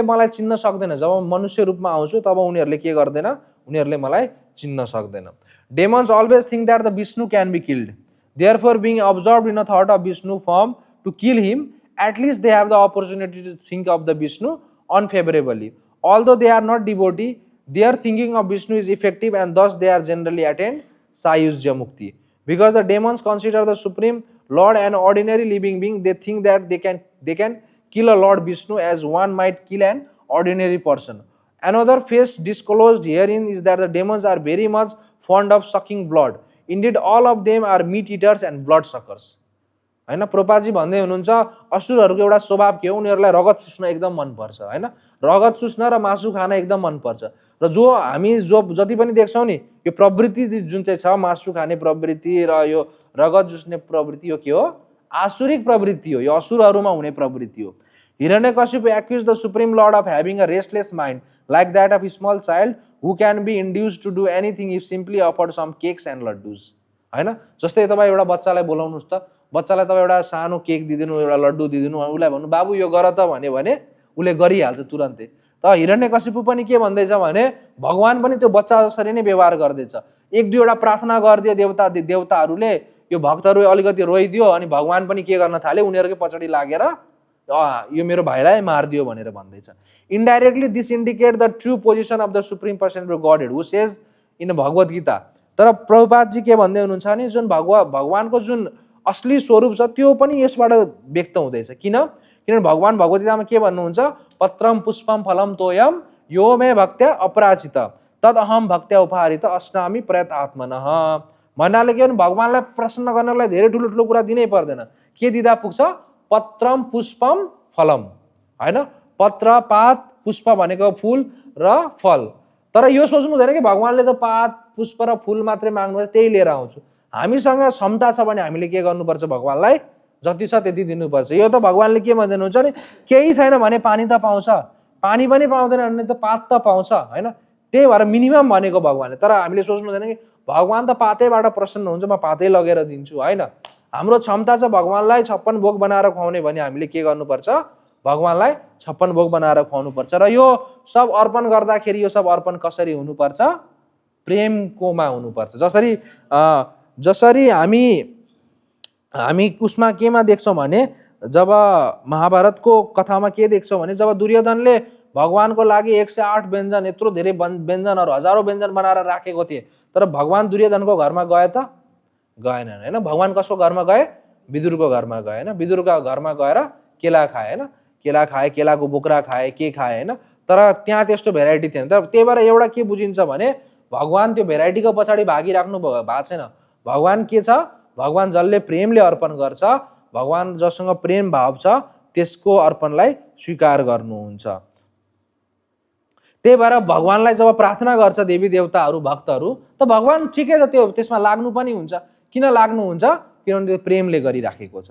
मलाई चिन्न सक्दैन। जब मनुष्य रूपमा आउँछु तब उनीहरूले के गर्दैन? उनीहरूले मलाई चिन्न सक्दैन। Demons always think that the Vishnu can be killed. Therefore, being absorbed in a thought of Vishnu form to kill him, at least they have the opportunity to think of the Vishnu unfavorably. Although they are not devotee, their thinking of Vishnu is effective, and thus they are generally attained Sayujya Mukti. Because the demons consider the Supreme Lord an ordinary living being, they think that they can kill a Lord Vishnu as one might kill an ordinary person. Another phase disclosed herein is that the demons are very much fond of sucking blood. Indeed, all of them are meat eaters and blood suckers. हैन, प्रभुपादजी भन्दै हुनुहुन्छ असुरहरूको एउटा स्वभाव के हो? उनीहरूलाई रगत चुस्न एकदम मन पर्छ, हैन। रगत चुस्न र मासु खान एकदम मन पर्छ। र हामी जति पनि देख्छौं नि, यो प्रवृत्ति जुन चाहिँ छ, मासु खाने प्रवृत्ति र यो रगत चुस्ने प्रवृत्ति, यो के हो? आसुरिक प्रवृत्ति हो, यो असुरहरूमा हुने प्रवृत्ति हो। Hiranyakashipu accused the Supreme Lord of having a restless mind like that of a small child who can be induced to do anything if simply offered some cakes and laddus. हैन, जस्तै तपाईं एउटा बच्चालाई बोलाउनुस् त, बच्चालाई तपाईं एउटा सानो केक दिदिनु, एउटा लड्डु दिदिनु, उसलाई भन्नु बाबु यो गर त भने उले गरिहाल्छ तुरन्तै। त हिरण्यकशिपु पनि के भन्दैछ भने भगवान पनि त्यो बच्चा जसरी नै व्यवहार गर्दैछ। एक दुईवटा प्रार्थना गरिदियो देवताहरूले, यो भक्तहरू अलिकति रोइदियो अनि भगवान पनि के गर्न थाले? उनीहरुकै पछाडी लागेर यो मेरो भाइलाई मार्दियो भनेर भन्दैछ। Indirectly this indicate the true position of the Supreme Personality of Godhead who says in Bhagavad Gita. तर प्रभुपाद जी के भन्दै हुनुहुन्छ भने जुन भगवानको जुन असली स्वरूप छ त्यो पनि यसबाट व्यक्त हुँदैछ। किनभने भगवान भगवत गीतामा के भन्नुहुन्छ? पत्रम पुष्पम फलम तोयम यो मे भक्त्या अपराजित तद अहम भक्त्या उपहारित अस्नामि प्रयत आत्मनः। भन्नाले के भने भगवानलाई प्रसन्न गर्नलाई धेरै ठुलो ठुलो कुरा दिनै पर्दैन। के दिदा पुग्छ? पत्रम पुष्पम फलम, हैन। पत्र, पात, पुष्प भनेको फूल र फल। तर यो सोच्नु हुँदैन कि भगवानले त पात, पुष्प र फूल मात्रै माग्नुहुन्छ, त्यही लिएर आउँछु। हामीसँग क्षमता छ भने हामीले के गर्नुपर्छ? भगवानलाई जति छ त्यति दिनुपर्छ। यो त भगवानले के भन्नुहुन्छ नि, केही छैन भने पानी त पाउँछ, पानी पनि पाउँदैन भने त पात त पाउँछ, हैन। त्यही भएर मिनिमम भनेको भगवानले। तर हामीले सोच्नु हुँदैन कि भगवान त पातैबाट प्रसन्न हुन्छ, म पातै लगेर दिन्छु, हैन। हाम्रो क्षमता छ भगवानलाई 56 भोग बनाएर खुवाउने भने हामीले के गर्नुपर्छ? भगवानलाई 56 भोग बनाएर खुवाउनुपर्छ। र यो सब अर्पण गर्दाखेरि यो सब अर्पण कसरी हुनुपर्छ? प्रेमकोमा हुनुपर्छ। जसरी हामी उसमा केमा देख्छौं भने जब महाभारतको कथामा के देख्छौं भने जब दुर्योधनले भगवानको लागि 108 व्यञ्जन, यत्रो धेरै व्यञ्जनहरु, हजारौं व्यञ्जन बनाएर राखेको थिए, तर भगवान दुर्योधनको घरमा गए त गएनन्, हैन। भगवान कसको घरमा गए? विदुरको घरमा गए, हैन। विदुरको घरमा गएर केला खाए, हैन। केला खाए, केलाको बोक्रा खाए, के खाए, हैन। तर त्यहाँ त्यस्तो भेराइटी थिएन। तर त्यही भएर एउटा के बुझिन्छ भने भगवान त्यो भेराइटीको पछाडी भागिराख्नु भएको छैन। भगवान के छ? भगवान जसले प्रेमले अर्पण गर्छ, भगवान जसँग प्रेम भाव छ, त्यसको अर्पणलाई स्वीकार गर्नुहुन्छ। त्यही भएर भगवानलाई जब प्रार्थना गर्छ देवी देवताहरू, भक्तहरू, त भगवान ठिकै छ, त्यो त्यसमा लाग्नु पनि हुन्छ। किन लाग्नुहुन्छ? किनभने त्यो प्रेमले गरिराखेको छ।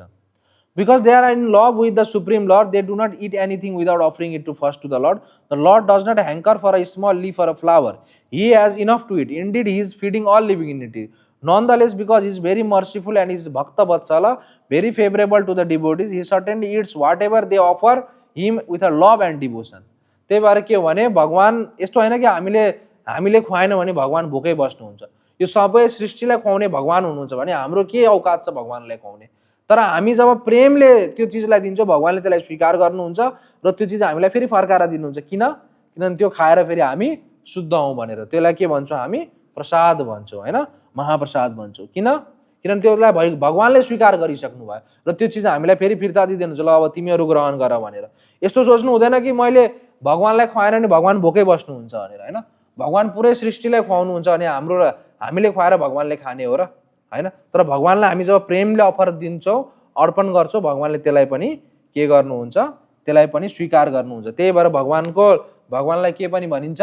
Because they are in love with the Supreme Lord, they do not eat anything without offering it first to the Lord. The Lord does not hanker for a small leaf or a flower. He has enough to eat. Indeed, he is feeding all living entities. Nonetheless, because he is very merciful and is Bhakta Vatsala, very favorable to the devotees, he certainly eats whatever they offer him with a love and devotion. त्यही भएर के हो भने भगवान यस्तो हैन कि हामीले खुवाएन भने भगवान भोकै बस्नुहुन्छ। यो सबै सृष्टिलाई खुवाउने भगवान हुनुहुन्छ भने हाम्रो के औकात छ भगवानलाई खुवाउने? तर हामी जब प्रेमले त्यो चिजलाई दिन्छौं, भगवानले त्यसलाई स्वीकार गर्नुहुन्छ र त्यो चिज हामीलाई फेरि फर्काएर दिनुहुन्छ। किनभने त्यो खाएर फेरि हामी शुद्ध हौं भनेर। त्यसलाई के भन्छौं हामी? प्रसाद भन्छौं, हैन। महाप्रसाद भन्छौं। किनभने त्यसलाई भगवानले स्वीकार गरिसक्नु भयो र त्यो चिज हामीलाई फेरि फिर्ता दिइदिनुहुन्छ, ल अब तिमीहरू ग्रहण गर भनेर। यस्तो सोच्नु हुँदैन कि मैले भगवानलाई खुवाएन भने भगवान भोकै बस्नुहुन्छ भनेर, होइन। भगवान पुरै सृष्टिलाई खुवाउनुहुन्छ भने हामीले खुवाएर भगवानले खाने हो र, होइन। तर भगवानलाई हामी जब प्रेमले अफर दिन्छौँ, अर्पण गर्छौँ, भगवानले त्यसलाई पनि के गर्नुहुन्छ, त्यसलाई पनि स्वीकार गर्नुहुन्छ। त्यही भएर भगवानलाई के पनि भनिन्छ,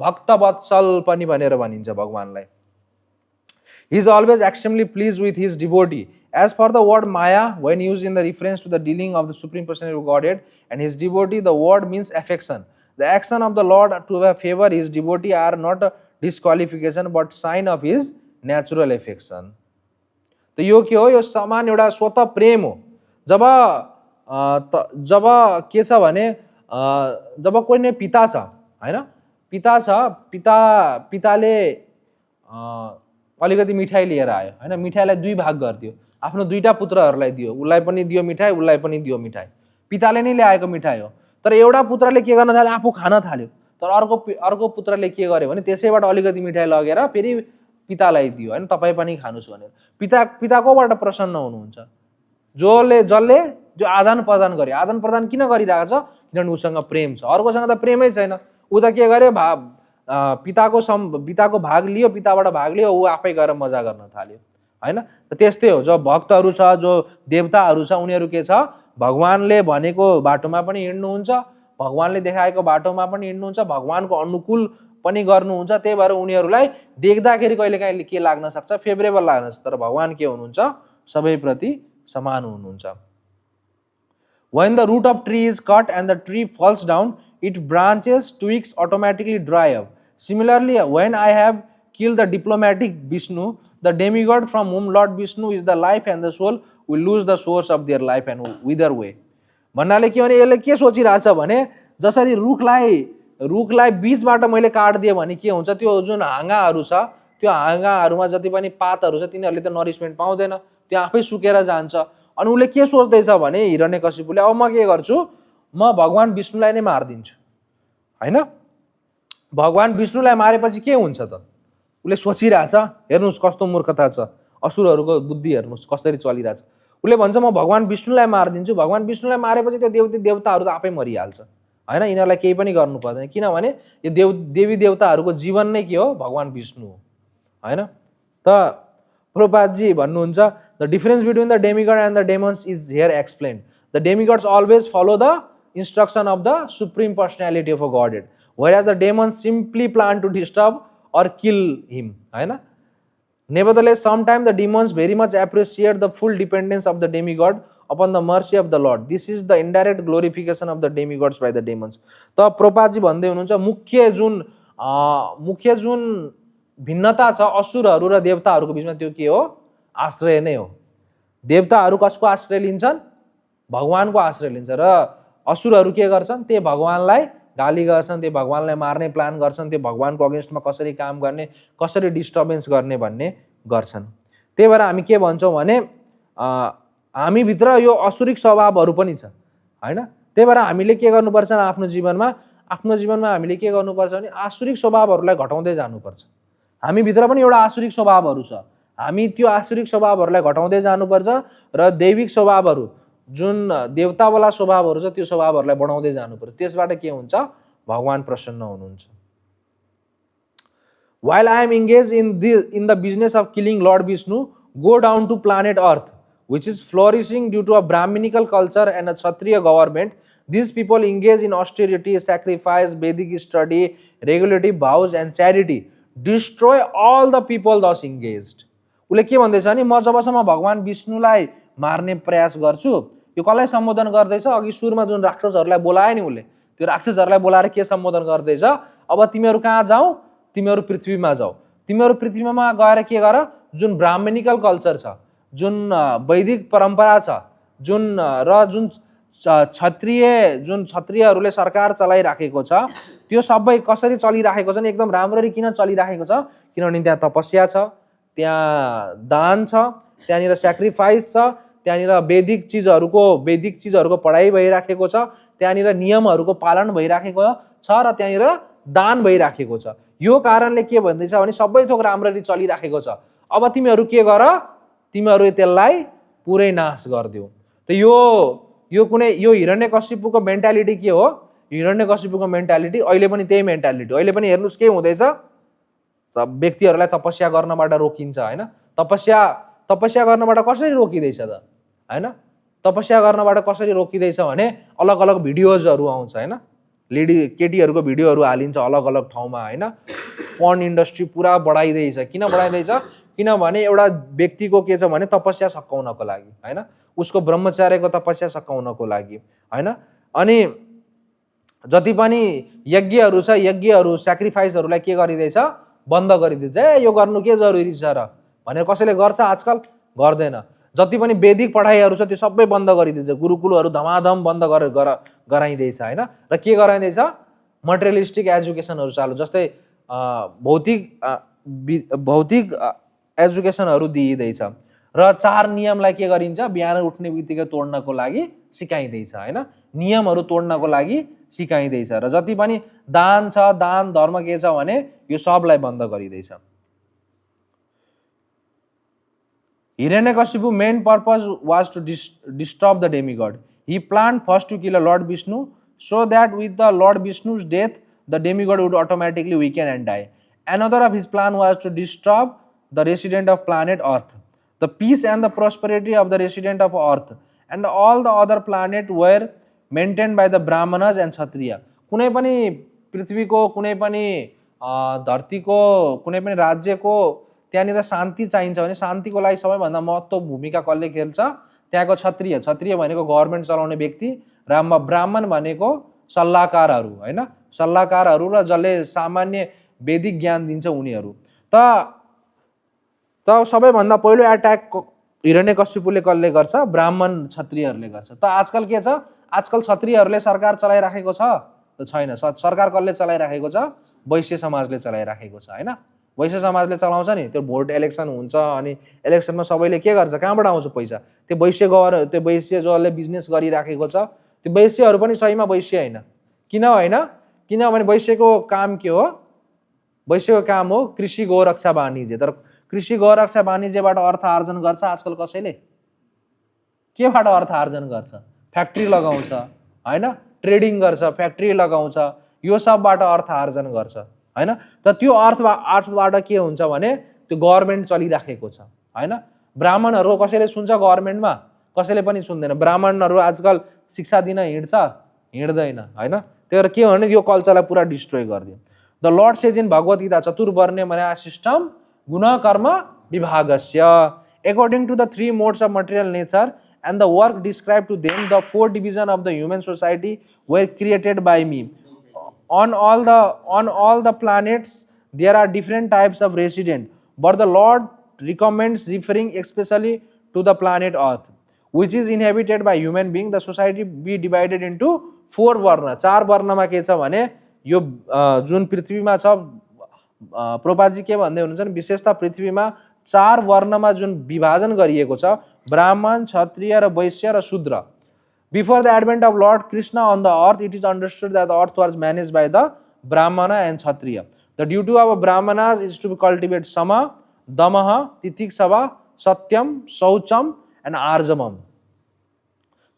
भक्तवत्सल पनि भनेर भनिन्छ भगवानलाई। He is always extremely pleased with his devotee. As for the word Maya, when used in the reference to the dealing of the Supreme Personality of Godhead and his devotee, the word means affection. The action of the Lord to favor his devotee are not a disqualification but sign of his natural affection. तो यो के हो, यो समान एउटा स्वतः प्रेम हो। जब के छ भने जब कोही नै पिता छ, हैन, पिताले अलिकति मिठाई लिएर आयो, हैन, मिठाईलाई दुई भाग गरिदियो, आफ्नो दुईटा पुत्रहरूलाई दियो, उसलाई पनि दियो मिठाई, उसलाई पनि दियो मिठाई। पिताले नै ल्याएको मिठाई हो, तर एउटा पुत्रले के गर्न थाल्यो, आफू खान थाल्यो। तर अर्को पुत्रले के गर्यो भने त्यसैबाट अलिकति मिठाई लगेर फेरि पितालाई दियो, हैन, तपाईँ पनि खानुस् भनेर। पिता कोबाट प्रसन्न हुनुहुन्छ, जो आदान प्रदान गर्यो। आदान प्रदान किन गरिरहेको छ, किनभने उसँग प्रेम छ। अर्कोसँग त प्रेमै छैन, ऊ त के गर्यो, पिताको भाग लियो, पिताबाट भाग लियो, ऊ आफै गएर मजा गर्न थाल्यो, हैन। त्यस्तै हो, जो भक्तहरू छ, जो देवताहरू छ, उनीहरू के छ, भगवानले भनेको बाटोमा पनि हिँड्नुहुन्छ, भगवानले देखाएको बाटोमा पनि हिँड्नुहुन्छ, भगवानको अनुकूल पनि गर्नुहुन्छ। त्यही भएर उनीहरूलाई देख्दाखेरि कहिलेकाहीँ के लाग्न सक्छ, फेभरेबल लाग्न सक्छ, तर भगवान के हुनुहुन्छ, सबैप्रति समान हुनुहुन्छ। When the root of tree is cut and the tree falls down, its branches, twigs automatically dry up. Similarly, when I have killed the diplomatic Vishnu, the demigod from whom Lord Vishnu is the life and the soul, will lose the source of their life and wither away. भन्नाले के भने यसले के सोचिरहेछ भने जसरी रुखलाई बीचबाट मैले काट्दिए भने के हुन्छ, त्यो जुन हाँगाहरू छ, त्यो हाँगाहरूमा जति पनि पातहरू छ तिनीहरूले त नरिसमेन्ट पाउँदैन, त्यो आफै सुकेर जान्छ। अनि उसले के सोच्दैछ भने हिरण्यकशिपुले, अब म के गर्छु, म भगवान विष्णुलाई नै मारिदिन्छु, हैन। भगवान विष्णुलाई मारेपछि के हुन्छ त, उसले सोचिरहेछ। हेर्नुहोस् कस्तो मूर्खता छ, असुरहरूको बुद्धि हेर्नुहोस् कसरी चलिरहेछ। उसले भन्छ म भगवान विष्णुलाई मारिदिन्छु, भगवान विष्णुलाई मारेपछि त्यो देवताहरू त आफै मरिहाल्छ, हैन, यिनीहरूलाई केही पनि गर्नु पर्दैन, किनभने यो देवी देवताहरूको जीवन नै के हो, भगवान विष्णु हो, हैन। त प्रभुपादजी भन्नुहुन्छ, the difference between the demigod and the demons is here explained. The demigods always follow the instruction of the Supreme Personality of a Godhead, whereas the demons simply plan to disturb or kill him, हैन। Nevertheless, sometimes the demons very much appreciate the full dependence of the demigod upon the mercy of the Lord. This is the indirect glorification of the demigods by the demons. त प्रभुपादजी भन्दै हुनुहुन्छ मुख्य जुन भिन्नता छ असुरहरू र देवताहरूको बिचमा त्यो के हो, आश्रय नै हो। देवताहरू कसको आश्रय लिन्छन्, भगवानको आश्रय लिन्छ, र असुरहरू के गर्छन्, त्यो भगवानलाई गाली गर्छन्, त्यो भगवानलाई मार्ने प्लान गर्छन्, त्यो भगवानको अगेन्स्टमा कसरी काम गर्ने, कसरी डिस्टर्बेन्स गर्ने भन्ने गर्छन्। त्यही भएर हामी के भन्छौँ भने हामीभित्र यो असुरिक स्वभावहरू पनि छ, हैन। त्यही भएर हामीले के गर्नुपर्छ, आफ्नो जीवनमा हामीले के गर्नुपर्छ भने आसुरिक स्वभावहरूलाई घटाउँदै जानुपर्छ। हामीभित्र पनि एउटा आसुरिक स्वभावहरू छ, हामी त्यो आसुरिक स्वभावहरूलाई घटाउँदै जानुपर्छ र दैविक स्वभावहरू जुन देवतावाला स्वभावहरू छ त्यो स्वभावहरूलाई बढाउँदै जानुपर्छ। त्यसबाट के हुन्छ, भगवान प्रसन्न हुनुहुन्छ। While I am engaged in the business of killing Lord Vishnu, go down to planet Earth, which is flourishing due to a Brahminical culture and a Kshatriya government. These people engage in austerity, sacrifice, Vedic study, regulative vows and charity. Destroy all the people thus engaged. उसले के भन्दैछ नि, म जबसम्म भगवान विष्णुलाई मार्ने प्रयास गर्छु, यो कसलाई सम्बोधन गर्दैछ, अघि सुरुमा जुन राक्षसहरूलाई बोलायो नि उसले, त्यो राक्षसहरूलाई बोलाएर के सम्बोधन गर्दैछ, अब तिमीहरू कहाँ जाऊ, तिमीहरू पृथ्वीमा जाऊ, तिमीहरू पृथ्वीमा गएर के गर, जुन ब्राह्मणिकल कल्चर छ, जुन वैदिक परम्परा छ, जुन क्षत्रियहरूले सरकार चलाइराखेको छ, त्यो सबै कसरी चलिराखेको छ नि, एकदम राम्ररी किन चलिराखेको छ, किनभने त्यहाँ तपस्या छ, त्यहाँ दान छ, त्यहाँनिर स्याक्रिफाइस छ, त्यहाँनिर वैदिक चिजहरूको पढाइ भइराखेको छ, त्यहाँनिर नियमहरूको पालन भइराखेको छ र त्यहाँनिर दान भइराखेको छ। यो कारणले के भन्दैछ भने सबै थोक राम्ररी चलिराखेको छ। अब तिमीहरू के गर, तिमीहरू त्यसलाई पुरै नाश गरिदेऊ। त यो कुनै यो हिरण्यकशिपुको मेन्टालिटी के हो? हिरण्यकशिपुको मेन्टालिटी अहिले पनि त्यही मेन्टालिटी। अहिले पनि हेर्नुस् के हुँदैछ, व्यक्तिहरूलाई तपस्या गर्नबाट रोकिन्छ हैन। तपस्या गर्नबाट कसरी रोकिदैछ त हैन? तपस्या गर्नबाट कसरी रोकिदैछ भने अलग अलग भिडियोजहरू आउँछ हैन, केटीहरूको भिडियोहरू हालिन्छ अलग अलग ठाउँमा हैन। पर्न इन्डस्ट्री पुरा बढाइदैछ। किन बढाइदैछ? किनभने एउटा व्यक्तिको के छ भने तपस्या सकाउनको लागि हैन, उसको ब्रह्मचर्यको तपस्या सकाउनको लागि हैन। अनि जति पनि यज्ञहरू छ, यज्ञहरू स्याक्रिफाइसहरूलाई के गरिदैछ? बन्द गरिदिन्छ। यो गर्नु के जरुरी छ र भनेर कसैले गर्छ आजकल? गर्दैन। जति पनि वैदिक पढाइहरू छ त्यो सबै बन्द गरिदिन्छ। गुरुकुलहरू धमाधम बन्द गराइदैछ हैन। र के गराइदैछ? मटेरियलिस्टिक एजुकेसनहरू चालु, जस्तै भौतिक एजुकेसनहरू दिइदैछ। र 4 नियमलाई के गरिन्छ? बिहान उठ्ने बित्तिकै तोड्नको लागि सिकाइदैछ हैन। नियमहरू तोड्नको लागि सिकाइदैछ। र जति पनि दान छ, दान धर्म के छ भने यो सबलाई बन्द गरिदैछ। Hiranyakashipu main purpose was to disturb the demigod. He planned first to kill Lord Vishnu so that with the Lord Vishnu's death the demigod would automatically weaken and die. Another of his plan was to disturb the resident of planet Earth. The peace and the prosperity of the resident of Earth and all the other planets were maintained by the Brahmanas and Kshatriya. कुनै पनि पृथ्वीको, कुनै पनि धरतीको, कुनै पनि राज्यको त्यहाँनिर शान्ति चाहिन्छ भने शान्तिको लागि सबैभन्दा महत्त्वपूर्ण भूमिका कसले खेल्छ? त्यहाँको क्षत्रिय। क्षत्रिय भनेको गभर्नमेन्ट चलाउने व्यक्ति, र ब्राह्मण भनेको सल्लाहकारहरू हैन, सल्लाहकारहरू र जसले सामान्य वैदिक ज्ञान दिन्छ उनीहरू। त सबैभन्दा पहिलो एट्याक हिरण्यकशिपुले कसले गर्छ? ब्राह्मण क्षत्रियहरूले गर्छ। त आजकल के छ? आजकल क्षत्रियहरूले सरकार चलाइराखेको छ त छैन। सरकार कसले चलाइराखेको छ? वैश्य समाजले चलाइराखेको छ हैन। वैश्य समाजले चलाउँछ नि। त्यो भोट इलेक्सन हुन्छ अनि इलेक्सनमा सबैले के गर्छ? कहाँबाट आउँछ पैसा? त्यो वैश्य जसले बिजनेस गरिराखेको छ त्यो वैश्यहरू पनि सहीमा वैश्य हैन। किन हैन? किनभने वैश्यको काम के हो? वैश्यको काम हो कृषि गोरक्षा वाणिज्य। तर कृषि गोरक्षा वाणिज्यबाट अर्थ आर्जन गर्छ आजकल कसैले? केबाट अर्थ आर्जन गर्छ? फ्याक्ट्री लगाउँछ हैन, ट्रेडिङ गर्छ, फ्याक्ट्री लगाउँछ, यो सबबाट अर्थ आर्जन गर्छ हैन। त त्यो अर्थबाट के हुन्छ भने त्यो गभर्नमेन्ट चलिराखेको छ हैन। ब्राह्मणहरू कसैले सुन्छ गभर्नमेन्टमा? कसैले पनि सुन्दैन। ब्राह्मणहरू आजकल शिक्षा दिन हिँड्दैन हैन। त्यही के हो भने यो कल्चरलाई पुरा डिस्ट्रोय गरिदियो। The lord says in Bhagavad Gita चतुर्वर्ण्य मया सिस्टम गुण कर्म विभागस्य according to the 3 modes of material nature and the work described to them, the 4 divisions of the human society were created by me. On all the planets there are different types of residents, but the Lord recommends referring especially to the planet Earth, which is inhabited by human beings. The society be divided into 4 varna. 4 varnaमा के छ भने यो जुन पृथ्वीमा छ प्रोपाजी के भन्दै हुनुहुन्छ नि, विशेषतः पृथ्वीमा 4 वर्णमा जुन विभाजन गरिएको छ, ब्राह्मण, क्षत्रिय र वैश्य र शूद्र। Before the advent of Lord Krishna on the earth, it is understood that the earth was managed by the Brahmana and Kshatriya. The duty of a Brahmanas is to cultivate Sama, Damaha, Titiksava, Satyam, Saucham and Arjamam.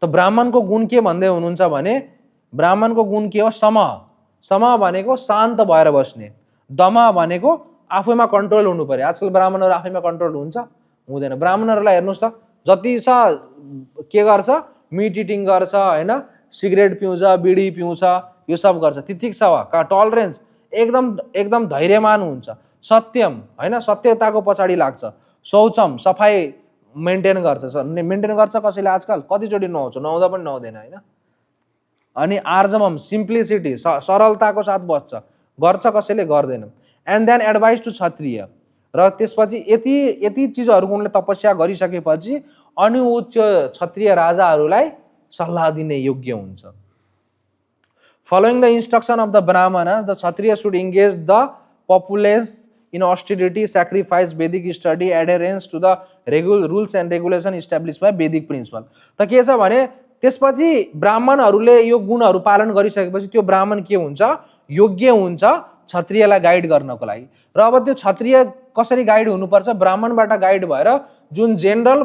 तो ब्राह्मण को गुण के भन्दै हुनुहुन्छ भने ब्राह्मण को गुण के हो? सम। सम भनेको शान्त भएर बस्ने। दम भनेको आफैमा कन्ट्रोल हुनु पर्यो। आजकल ब्राह्मणहरू आफैमा कन्ट्रोल हुन्छ? हुँदैन। ब्राह्मणहरूलाई हेर्नुस् त जति छ के गर्छ? मिट इटिङ गर्छ हैन, सिगरेट पिउँछ, बिडी पिउँछ, यो सब गर्छ। तितिक्षवा का टलरेन्स एकदम धैर्यमान हुन्छ। सत्यम हैन, सत्यताको पछाडी लाग्छ। शौचम सफाई मेन्टेन गर्छ कसैले आजकल? कतिचोटि नुहाउँछ? नुहाउँदा पनि नुहाउँदैन हैन। अनि आर्जमम सिम्प्लिसिटी सरलताको साथ बस्छ। गर्छ कसैले? गर्दैन। एन्ड देन एडभाइस टु क्षत्रिय। र त्यसपछि यति चीजहरुको उनले तपस्या गरिसकेपछि अनि उच्च क्षत्रिय राजाहरूलाई सल्लाह दिने योग्य हुन्छ। Following the instruction of the Brahmanas, the Kshatriya should engage the populace in austerity, sacrifice, Vedic study, adherence to the rules and regulations established by Vedic principle. त के छ भने त्यसपछि ब्राह्मणहरूले यो गुणहरू पालन गरिसकेपछि त्यो ब्राह्मण के हुन्छ? योग्य हुन्छ क्षत्रियलाई गाइड गर्नको लागि। र अब त्यो क्षत्रिय कसरी गाइड हुनुपर्छ, ब्राह्मणबाट गाइड भएर जुन जेनरल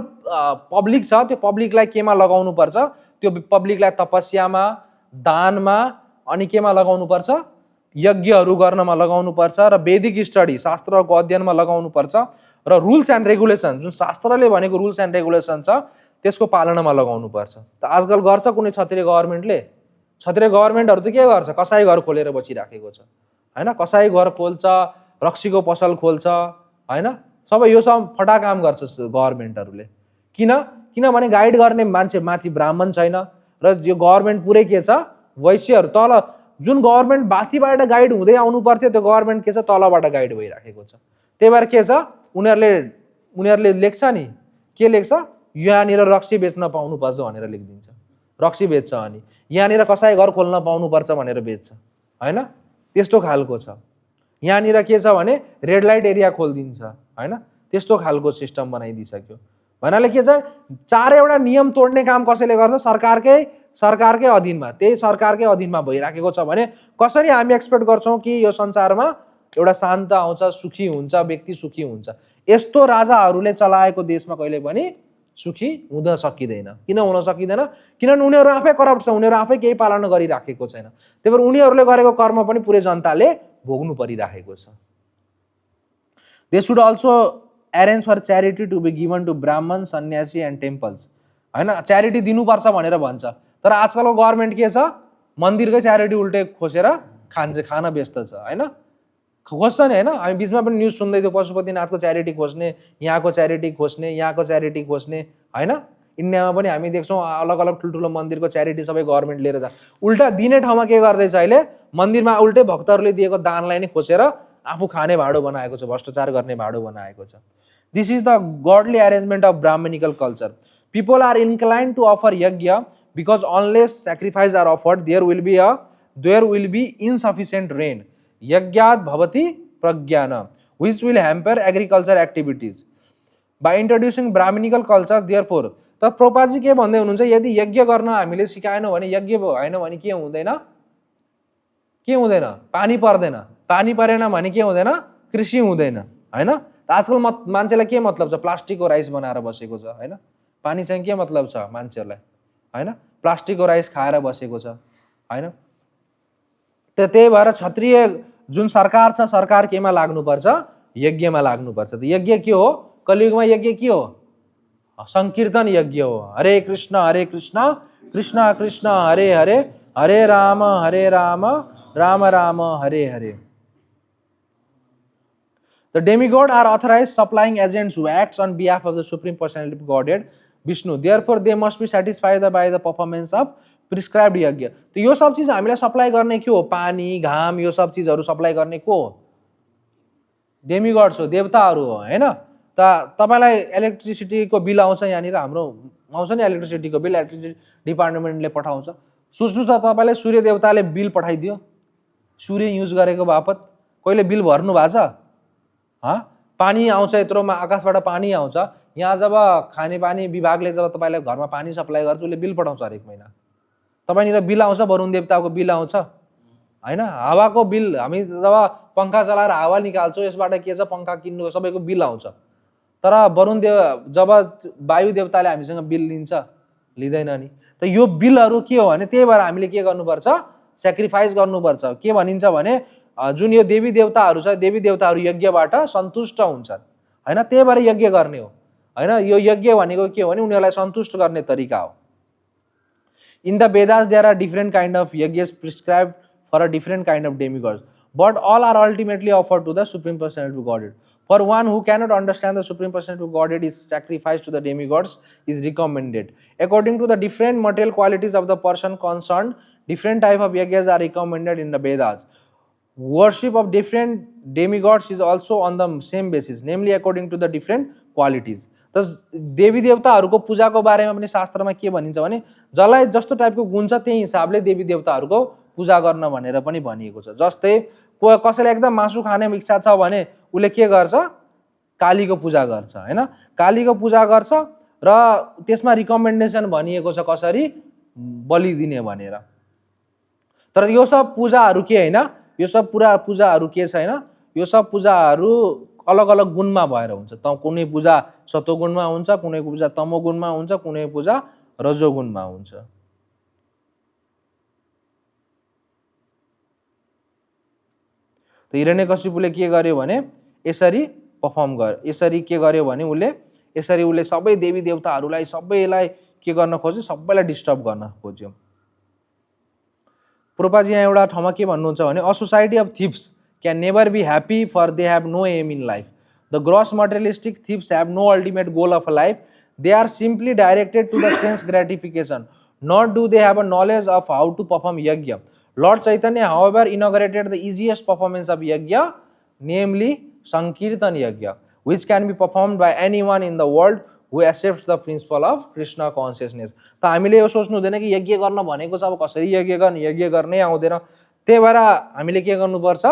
पब्लिक छ त्यो पब्लिकलाई केमा लगाउनु पर्छ, त्यो पब्लिकलाई तपस्यामा, दानमा अनि केमा लगाउनु पर्छ, यज्ञहरू गर्नमा लगाउनु पर्छ र वैदिक स्टडी शास्त्रको अध्ययनमा लगाउनु पर्छ र रुल्स एन्ड रेगुलेसन जुन शास्त्रले भनेको रुल्स एन्ड रेगुलेसन छ त्यसको पालनामा लगाउनु पर्छ। त आजकल गर्छ कुनै क्षत्रिय गभर्नमेन्टले? क्षत्रिय गभर्नमेन्टहरू त के गर्छ, कसाई घर खोलेर बसिराखेको छ हैन, कसाई घर खोल्छ, रक्सीको पसल खोल्छ हैन, सबै यो सब फटा काम गर्छ गभर्नमेन्टहरूले। किनभने गाइड गर्ने मान्छे माथि ब्राह्मण छैन र यो गभर्नमेन्ट पुरै के छ, वैश्यहरू तल, जुन गभर्नमेन्ट माथिबाट गाइड हुँदै आउनु पर्थ्यो त्यो गभर्नमेन्ट के छ, तलबाट गाइड भइराखेको छ। त्यही भएर के छ, उनीहरूले लेख्छ नि, के लेख्छ, यहाँनिर रक्सी बेच्न पाउनुपर्छ भनेर लेखिदिन्छ, रक्सी बेच्छ, अनि यहाँनिर कसाई घर खोल्न पाउनुपर्छ भनेर बेच्छ हैन, त्यस्तो खालको छ। यहाँनिर के छ भने रेड लाइट एरिया खोलिदिन्छ हैन, त्यस्तो खालको सिस्टम बनाइदिइसक्यो। भन्नाले के छ, चारैवटा नियम तोड्ने काम कसैले गर्छ, सरकारकै अधीनमा, त्यही सरकारकै अधीनमा भइराखेको छ भने कसरी हामी एक्सपेक्ट गर्छौँ कि यो संसारमा एउटा शान्त आउँछ, सुखी हुन्छ, व्यक्ति सुखी हुन्छ? यस्तो राजाहरूले चलाएको देशमा कहिले पनि सुखी हुन सकिँदैन। किन हुन सकिँदैन? किनभने उनीहरू आफै करप्ट छ, उनीहरू आफै केही पालना गरिराखेको छैन। त्यही भएर उनीहरूले गरेको कर्म पनि पुरै जनताले भोग्नु परिराखेको छ। They should also arrange for charity to be given to Brahman, sannyasi and temples हैन, च्यारिटी दिनुपर्छ भनेर भन्छ। तर आजकलको गभर्नमेन्ट के छ, मन्दिरकै च्यारिटी उल्टे खोसेर खान व्यस्त छ हैन, खोज्छ नि हैन। हामी बिचमा पनि न्युज सुन्दै थियो, पशुपतिनाथको च्यारिटी खोज्ने, यहाँको च्यारिटी खोज्ने, यहाँको च्यारिटी खोज्ने हैन। इन्डियामा पनि हामी देख्छौँ अलग अलग ठुल्ठुलो मन्दिरको च्यारिटी सबै गभर्नमेन्ट लिएर जा, उल्टा दिने ठाउँमा के गर्दैछ अहिले, मन्दिरमा उल्टै भक्तहरूले दिएको दानलाई नै खोसेर आफू खाने भाडो बनाएको छ, भ्रष्टाचार गर्ने भाडो बनाएको छ। This is the godly arrangement of brahminical culture. People are inclined to offer yajna because unless sacrifice are offered there will be insufficient rain. Yagyat bhavati pragyana, which will hamper agriculture activities. By introducing brahminical culture, therefore, त प्रभुपादजी के भन्दै हुनुहुन्छ, यदि यज्ञ गर्न हामीले सिकाएनौँ भने, यज्ञ भएन भने के हुँदैन, पानी पर्दैन, पानी परेन भने के हुँदैन, कृषि हुँदैन हैन। आजकल मान्छेलाई के मतलब छ, प्लास्टिकको राइस बनाएर बसेको छ हैन, पानीसँग के मतलब छ मान्छेहरूलाई हैन, प्लास्टिकको राइस खाएर बसेको छ हैन। त्यही भएर क्षत्रिय जुन सरकार छ, सरकार केमा लाग्नुपर्छ, यज्ञमा लाग्नुपर्छ। त यज्ञ के हो, कलियुगमा यज्ञ के हो, संकीर्तन यज्ञ हो। हरे कृष्ण कृष्ण कृष्ण हरे हरे, हरे Ram Ram Ram Hare Hare. The demigod are authorized supplying agents who acts on behalf of the supreme personality of Godhead Vishnu. Therefore, they must be satisfied by the performance of prescribed यज्ञ। तो यो सब चीज हामीलाई सप्लाई गर्ने के हो, पानी, घाम, यो सब चीजहरू सप्लाई गर्ने को हो, डेमिगड्स हो, देवताहरू हो हैन। त तपाईलाई इलेक्ट्रिसिटीको बिल आउँछ, यहाँनिर हाम्रो आउँछ नि इलेक्ट्रिसिटीको बिल, इलेक्ट्रिसिटी डिपार्टमेन्टले पठाउँछ। सोच्नु त तपाईलाई सूर्य देवताले बिल पठाइदियो, सूर्य युज गरेको बापत कहिले बिल भर्नु भएको छ? पानी आउँछ, यत्रोमा आकाशबाट पानी आउँछ, यहाँ जब खानेपानी विभागले जब तपाईलाई घरमा पानी सप्लाई गर्छ उसले बिल पठाउँछ हरेक महिना। तपाईनिर बिल आउँछ, वरुण देवताको बिल आउँछ हैन, हावाको बिल, हामी जब पंखा चलाएर हावा निकाल्छौँ यसबाट के छ, पंखा किन्नुको सबैको बिल आउँछ। तर वरुण देव जब वायु देवताले हामीसँग बिल लिन्छ, लिँदैन नि। त यो बिलहरू के हो भने, त्यही भएर हामीले के गर्नुपर्छ, सेक्रिफाइस गर्नुपर्छ। के भनिन्छ भने जुन यो देवी देवताहरू छ, देवी देवताहरू यज्ञबाट सन्तुष्ट हुन्छन् हैन, त्यही भएर यज्ञ गर्ने हो हैन। यो यज्ञ भनेको के हो भने उनीहरूलाई सन्तुष्ट गर्ने तरिका हो। In the Vedas there are different kind of yajnas prescribed for a different kind of demigods, but all are ultimately offered to the Supreme Personality of Godhead. For one who cannot understand the Supreme Personality of Godhead, is sacrifice to the demigods is recommended. According to the different material qualities of the person concerned, different type of yajnas are recommended in the Vedas. Worship of different demigods is also on the same basis, namely according to the different qualities. त देवी देवताहरूको पूजाको बारेमा पनि शास्त्रमा के भनिन्छ भने, जसलाई जस्तो टाइपको गुण छ त्यही हिसाबले देवी देवताहरूको पूजा गर्न भनेर पनि भनिएको छ। जस्तै कसैलाई एकदम मासु खाने इच्छा छ भने उसले के गर्छ, कालीको पूजा गर्छ हैन, कालीको पूजा गर्छ र त्यसमा रिकमेन्डेसन भनिएको छ कसरी बलि दिने भनेर। तर यो सब पूजाहरू के हैन, यो सब पुरा पूजाहरू के छैन, यो सब पूजाहरू अलग अलग गुणमा भएर हुन्छ। त कुनै पूजा सत्वगुणमा हुन्छ, कुनै पूजा तमोगुणमा हुन्छ, कुनै पूजा रजोगुणमा हुन्छ। त हिरण्यकशिपुले के गर्यो भने यसरी पर्फर्म गर्यो, यसरी के गर्यो भने उसले सबै देवी देवताहरूलाई सबैलाई के गर्न खोज्यो, सबैलाई डिस्टर्ब गर्न खोज्यो। प्रभुपादजी यहाँ एउटा ठाउँमा के भन्नुहुन्छ भने a society of thieves can never be happy for they have no aim in life. The gross materialistic thieves have no ultimate goal of life, they are simply directed to the sense gratification, not do they have a knowledge of how to perform yajna. Lord Chaitanya, however, inaugurated the easiest performance of yajna, namely Sankirtan yajna, which can be performed by anyone in the world who accepts the principle of Krishna consciousness. त हामीले यो सोच्नु हुँदैन कि यज्ञ गर्न भनेको छ अब कसरी यज्ञ गर्ने, यज्ञ गर्नै आउँदैन। त्यही भएर हामीले के गर्नुपर्छ,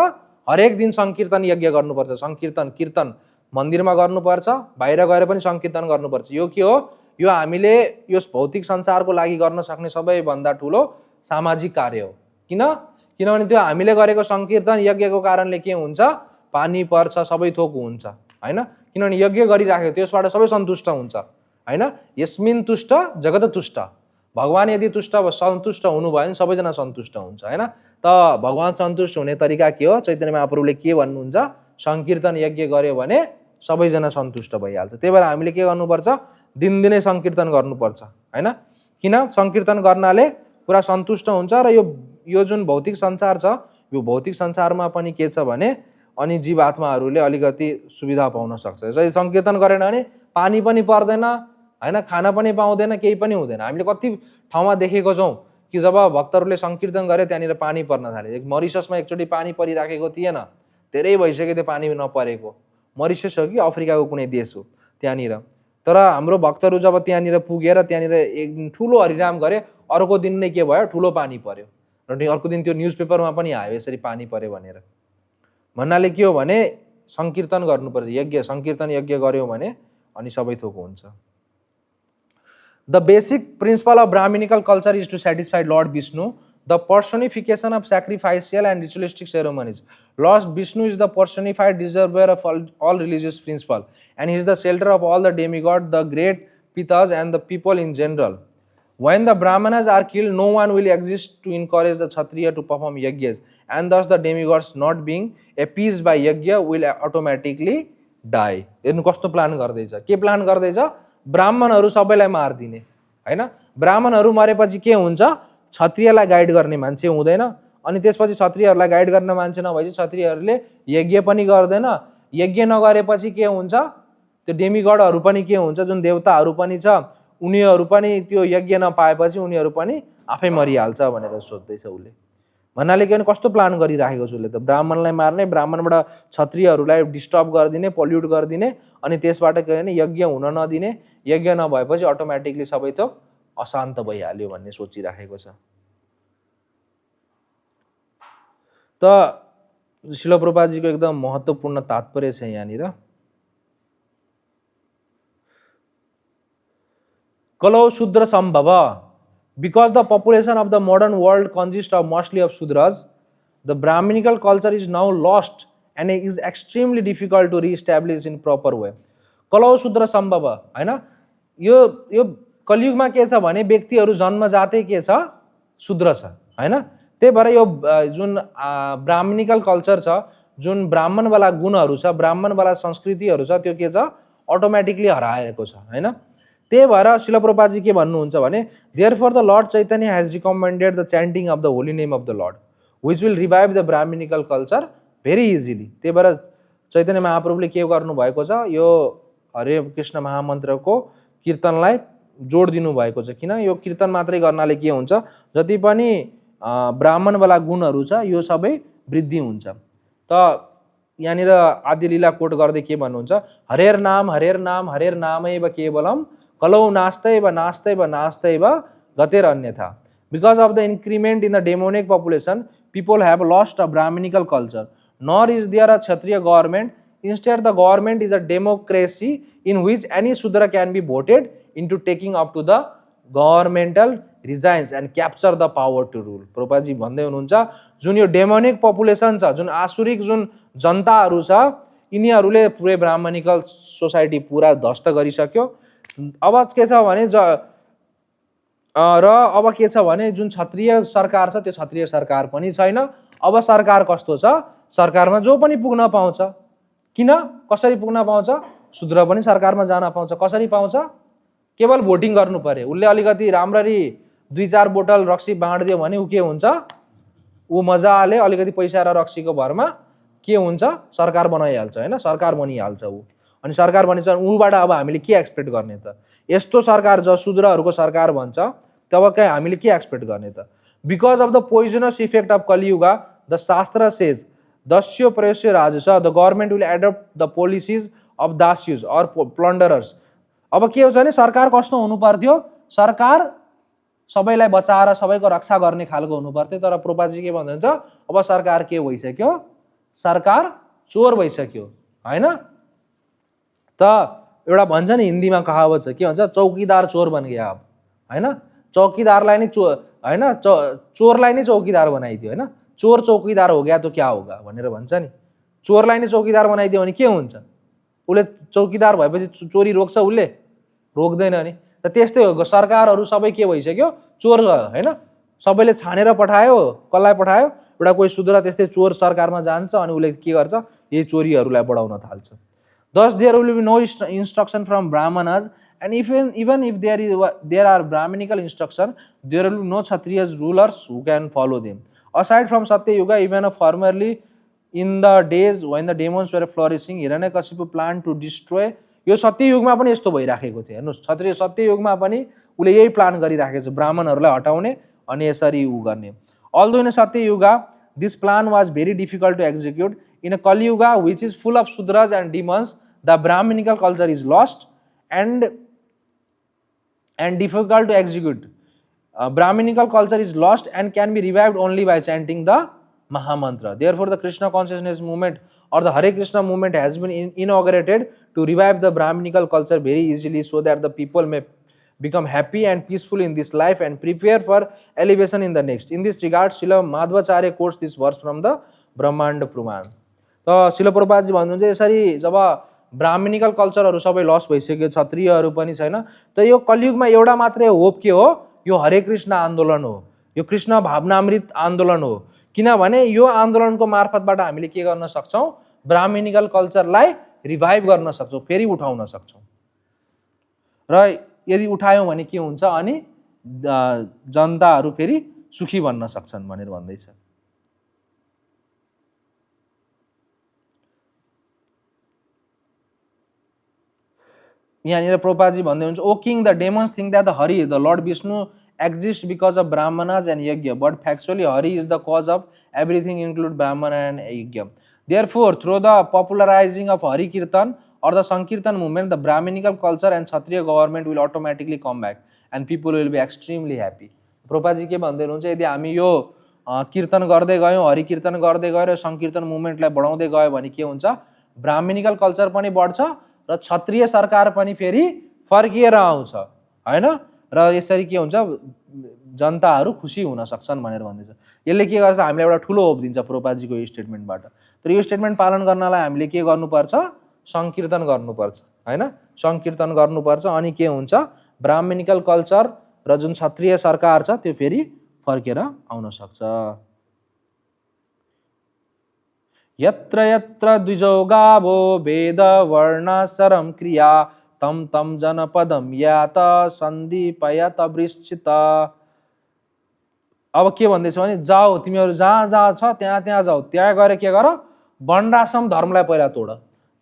हरेक दिन संकीर्तन यज्ञ गर्नुपर्छ। संकीर्तन कीर्तन मन्दिरमा गर्नुपर्छ, बाहिर गएर पनि संकीर्तन गर्नुपर्छ। यो के हो, यो हामीले यो भौतिक संसारको लागि गर्न सक्ने सबैभन्दा ठुलो सामाजिक कार्य हो। किनभने त्यो हामीले गरेको संकीर्तन यज्ञको कारणले के हुन्छ, पानी पर्छ, सबै थोक हुन्छ हैन। किनभने यज्ञ गरिराखेको त्यसबाट सबै सन्तुष्ट हुन्छ हैन। यस्मिन् तुष्ट जगत तुष्ट, भगवान यदि तुष्ट सन्तुष्ट हुनुभयो भने सबैजना सन्तुष्ट हुन्छ हैन। त भगवान सन्तुष्ट हुने तरिका के हो, चैतन्य महाप्रभुले के भन्नुहुन्छ, संकीर्तन यज्ञ गर्यो भने सबैजना सन्तुष्ट भइहाल्छ। त्यही भएर हामीले के गर्नुपर्छ, दिनदिनै संकीर्तन गर्नुपर्छ हैन। किन संकीर्तन गर्नाले पुरा सन्तुष्ट हुन्छ र यो जुन भौतिक संसार छ, यो भौतिक संसारमा पनि के छ भने अनि जीवात्माहरूले अलिकति सुविधा पाउन सक्छ। यदि संकीर्तन गरेन भने पानी पनि पर्दैन हैन, खाना पनि पाउँदैन, केही पनि हुँदैन। हामीले कति ठाउँमा देखेको छौँ कि जब भक्तहरूले संकीर्तन गरे त्यहाँनिर पानी पर्न थाले। मरिससमा एकचोटि पानी परिराखेको थिएन, धेरै भइसक्यो त्यो पानी नपरेको। मरिसस हो कि अफ्रिकाको कुनै देश हो त्यहाँनिर। तर हाम्रो भक्तहरू जब त्यहाँनिर पुगेर त्यहाँनिर एक दिन ठुलो हरिनाम गरे, अर्को दिन नै के भयो, ठुलो पानी पर्यो र अर्को दिन त्यो न्युजपेपरमा पनि आयो यसरी पानी पर्यो भनेर। भन्नाले के हो भने संकीर्तन गर्नुपर्छ, यज्ञ संकीर्तन यज्ञ गर्यो भने अनि सबै थोक हुन्छ। The basic principle of brahminical culture is to satisfy lord Vishnu, the personification of sacrificial and ritualistic ceremonies. Lord Vishnu is the personified deserver of all religious principle, and he is the shelter of all the demigods, the great pitas, and the people in general. When the brahmanas are killed, no one will exist to encourage the kshatriya to perform yajnas, and thus the demigods, not being appeased by yajna, will automatically die. हेर्नु कस्तो प्लान गर्दैछ, के प्लान गर्दैछ, ब्राह्मणहरू सबैलाई मार्दिने हैन। ब्राह्मणहरू मरेपछि के हुन्छ, क्षत्रियलाई गाइड गर्ने मान्छे हुँदैन, अनि त्यसपछि क्षत्रियहरूलाई गाइड गर्न मान्छे नभएपछि क्षत्रियहरूले यज्ञ पनि गर्दैन। यज्ञ नगरेपछि के हुन्छ, त्यो डेमिगडहरू पनि के हुन्छ, जुन देवताहरू पनि छ उनीहरू पनि त्यो यज्ञ नपाएपछि उनीहरू पनि आफै मरिहाल्छ भनेर सोच्दैछ उसले। भन्नाले के भने कस्तो प्लान गरिराखेको छ उसले त, ब्राह्मणलाई मार्ने, ब्राह्मणबाट क्षत्रियहरूलाई डिस्टर्ब गरिदिने, पोल्युट गरिदिने, अनि त्यसबाट के भने यज्ञ हुन नदिने, यज्ञ नभएपछि अटोमेटिकली सबै थोक अशान्त भइहाल्यो भन्ने सोचिराखेको छ। त श्रील प्रभुपादजीको एकदम महत्त्वपूर्ण तात्पर्य छ यहाँनिर। कलौ शूद्र सम्भव, because the population of the modern world consists of mostly of Shudras, the Brahminical culture is now lost and it is extremely difficult to re-establish in proper way. कलौ शूद्र सम्भव हैन, यो कलियुगमा के छ भने व्यक्तिहरू जन्मजातै के छ, शूद्र छ हैन। त्यही भएर यो जुन ब्राह्मणिकल कल्चर छ, जुन ब्राह्मणवाला गुणहरू छ, ब्राह्मणवाला संस्कृतिहरू छ, त्यो के छ, अटोमेटिकली हराएको छ हैन। त्यही भएर श्रील प्रभुपादजी के भन्नुहुन्छ भने, therefore the Lord Chaitanya has recommended the chanting of the holy name of the Lord, which will revive the Brahminical culture very easily. त्यही भएर चैतन्य महाप्रभुले के गर्नु भएको छ, यो हरे कृष्ण महामन्त्रको कीर्तनलाई जोड दिनु भएको छ। किन, यो कीर्तन मात्रै गर्नाले के हुन्छ, जति पनि ब्राह्मणवाला गुणहरू छ यो सबै वृद्धि हुन्छ। त यहाँनिर आदिलीला कोट गर्दै के भन्नुहुन्छ, हरेर नाम हरेर नामैव केवलम कलौ नास्तैव नास्तैव नास्तैव गतेर अन्यथा। Because of the increment in the demonic population, people have lost a Brahminical culture, nor is there a Kshatriya government. Instead, the government is a democracy in which any Shudra can be voted into taking up to the governmental regimes and capture the power to rule. Prabhupadaji भन्दै हुनुहुन्छ जुन यो डेमोनिक पपुलेसन छ, जुन आसुरिक जुन जनताहरू छ, यिनीहरूले पुरै ब्राह्मणिकल सोसाइटी पुरा ध्वस्त गरिसक्यो। अब के छ भने अब के छ भने जुन क्षत्रिय सरकार छ त्यो क्षत्रिय सरकार पनि छैन। अब सरकार कस्तो छ, सरकारमा जो पनि पुग्न पाउँछ। किन, कसरी पुग्न पाउँछ? शूद्र पनि सरकारमा जान पाउँछ। कसरी पाउँछ? केवल भोटिङ गर्नु पर्यो। उसले अलिकति राम्ररी 2-4 बोतल रक्सी बाँडिदियो भने ऊ के हुन्छ, ऊ मजाले अलिकति पैसा र रक्सीको भरमा के हुन्छ, सरकार बनाइहाल्छ होइन, सरकार बनिहाल्छ ऊ। अनि सरकार बनिन्छ, ऊबाट अब हामीले के एक्सपेक्ट गर्ने त? यस्तो सरकार जो शूद्रहरूको सरकार भन्छ, तब के हामीले के एक्सपेक्ट गर्ने त? Because of the poisonous effect of Kaliyuga the shastra says दस्यो प्रयस्य राजस the government will adopt the policies of दास्युज अर प्लन्डरर्स। अब के हुन्छ भने सरकार कस्तो हुनु पर्थ्यो, सरकार सबैलाई बचाएर सबैको रक्षा गर्ने खालको हुनु पर्थ्यो। तर प्रभुपादजी के भन्नुहुन्छ, अब सरकार के भइसक्यो, सरकार चोर भइसक्यो होइन। त एउटा भन्छ नि हिन्दीमा कहावत छ, के भन्छ, चौकीदार चोर बन गया अब होइन। चौकीदारलाई नै होइन, चोरलाई नै चौकीदार बनाइदियो होइन। चोर चौकीदार हो गया तो क्या होगा भनेर भन्छ नि। चोरलाई नै चौकीदार बनाइदियो भने के हुन्छ? उसले चौकीदार भएपछि चोरी रोक्छ? उसले रोक्दैन नि। त त्यस्तै हो, सरकारहरू सबै के भइसक्यो, चोर होइन। सबैले छानेर पठायो, कसलाई पठायो? एउटा कोही शूद्र त्यस्तै चोर सरकारमा जान्छ अनि उसले के गर्छ, यही चोरीहरूलाई बढाउन थाल्छ। Thus there will be no instruction from Brahmanas, and even if there are Brahminical instruction, there will be no Kshatriyas rulers who can follow them. Aside from Satya Yuga, even formerly in the days when the demons were flourishing, Hiranyakashipu planned to destroy. यो सत्य युगमा पनि यस्तो भइराखेको थियो। हेर्नुहोस्, क्षत्रिय सत्य युगमा पनि उसले यही प्लान गरिराखेको छ, ब्राह्मणहरूलाई हटाउने अनि यसरी उ गर्ने। Although in Satya Yuga this plan was very difficult to execute, in a Kali Yuga which is full of Sudras and demons, the Brahminical culture is lost and difficult to execute. Brahminical culture is lost and can be revived only by chanting the Mahamantra. Therefore, the Krishna consciousness movement or the Hare Krishna movement has been inaugurated to revive the Brahminical culture very easily, so that the people may become happy and peaceful in this life and prepare for elevation in the next. In this regard, Srila Madhvacharya quotes this verse from the Brahmanda Puran. So, Srila Prabhupada भन्नुहुन्छ यसरी जब ब्राह्मणिकल कल्चरहरू सबै लस भइसक्यो, क्षत्रियहरू पनि छैन, त यो कलियुगमा एउटा मात्रै होप के हो, यो हरे कृष्ण आन्दोलन हो, यो कृष्ण भावनामृत आन्दोलन हो। किनभने यो आन्दोलनको मार्फतबाट हामीले के गर्न सक्छौं, ब्राह्मणिकल कल्चरलाई रिभाइभ गर्न सक्छौं, फेरि उठाउन सक्छौं। र यदि उठायौं भने के हुन्छ, अनि जनताहरू फेरि सुखी बन्न सक्छन् भनेर भन्दैछ। यहाँनिर प्रभुपादजी भन्दै हुन्छ, O king, the demons think that the Hari, the lord Vishnu exists because of brahmanas and yajna, but factually Hari is the cause of everything, include brahmana and yajna. Therefore, through the popularizing of Hari Kirtan or the Sankirtan movement, the Brahminical culture and Kshatriya government will automatically come back and people will be extremely happy. प्रभुपादजी के भन्दै हुनुहुन्छ, यदि हामी यो कीर्तन गर्दै गयौं, हरि कीर्तन गर्दै गएर संकीर्तन मुभमेन्टलाई बढाउँदै गयो भने के हुन्छ, ब्राह्मणिकल कल्चर पनि बढ्छ र क्षत्रिय सरकार पनि फेरि फर्किएर आउँछ हैन। र यसरी के हुन्छ, जनताहरू खुसी हुन सक्छन् भनेर भन्दैछ। यसले के गर्छ, हामीलाई एउटा ठुलो होप दिन्छ प्रभुपादजीको यो स्टेटमेन्टबाट। तर यो स्टेटमेन्ट पालन गर्नलाई हामीले के गर्नुपर्छ, संकीर्तन गर्नुपर्छ हैन, संकीर्तन गर्नुपर्छ। अनि के हुन्छ, ब्राह्मणिकल कल्चर र जुन क्षत्रिय सरकार छ त्यो फेरि फर्केर आउन सक्छ। यत्र यत्र द्विजो गावो वेद वर्णाश्रम क्रिया तम तम जनपदम यात सन्दीपयत वृश्चित। अब के भन्दैछ भने, जाऊ तिमीहरू जहाँ जहाँ छ त्यहाँ त्यहाँ जाऊ, त्यहाँ गएर के गर, वर्ण आश्रम धर्मलाई पहिला तोड।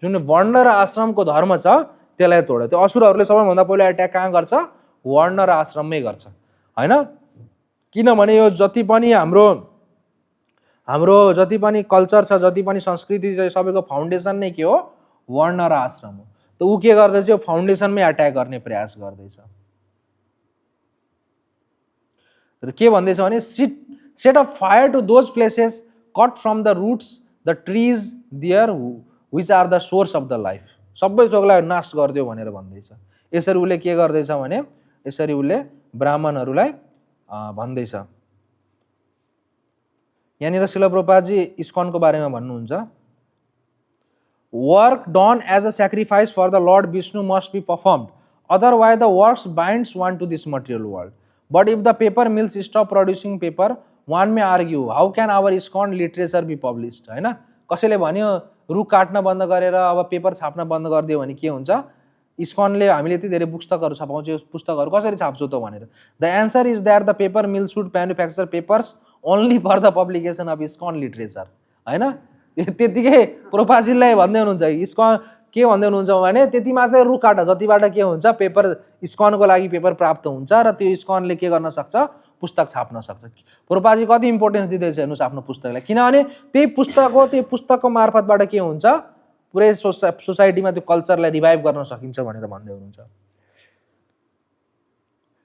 जुन वर्ण र आश्रमको धर्म छ त्यसलाई तोड। त्यो असुरहरूले सबैभन्दा पहिला अट्याक कहाँ गर्छ, वर्ण र आश्रममै गर्छ हैन। किनभने यो जति पनि हाम्रो जति पनि कल्चर छ, जति पनि संस्कृति छ, सबैको फाउन्डेसन नै के हो, वर्ण र आश्रम हो। त ऊ के गर्दैछ, यो फाउन्डेसनमै अट्याक गर्ने प्रयास गर्दैछ। र के भन्दैछ भने, set of fire to those places, cut from the roots the trees there which are the source of the life. सबै थोकलाई नाश गरिदियो भनेर भन्दैछ। यसरी उसले के गर्दैछ भने, यसरी उसले ब्राह्मणहरूलाई भन्दैछ। यहाँनिर श्रील प्रभुपादजी इस्कनको बारेमा भन्नुहुन्छ, work done as a sacrifice for the Lord Vishnu must be performed, otherwise the works binds one to this material world. But if the paper mills stop producing paper, one may argue, how can our ISKCON literature be published? हैन, कसैले भन्यो रुख काट्न बन्द गरेर अब पेपर छाप्न बन्द गरिदियो भने के हुन्छ? इस्कनले हामीले यति धेरै पुस्तकहरू छापाउँछ, यो पुस्तकहरू कसरी छाप्छौ त भनेर। The answer is that the paper mill should manufacture papers only for the publication of ISKCON literature. हैन, त्यतिकै प्रभुपादजीलाई भन्दै हुनुहुन्छ, इस्कन के भन्दै हुनुहुन्छ भने त्यति मात्रै रुख काट जतिबाट के हुन्छ, पेपर इस्कनको लागि पेपर प्राप्त हुन्छ र त्यो इस्कनले के गर्न सक्छ, पुस्तक छाप्न सक्छ। प्रभुपादजी कति इम्पोर्टेन्स दिँदैछ हेर्नुहोस् आफ्नो पुस्तकलाई, किनभने त्यही पुस्तकको मार्फतबाट के हुन्छ, पुरै सोसाइटीमा त्यो कल्चरलाई रिभाइभ गर्न सकिन्छ भनेर भन्दै हुनुहुन्छ।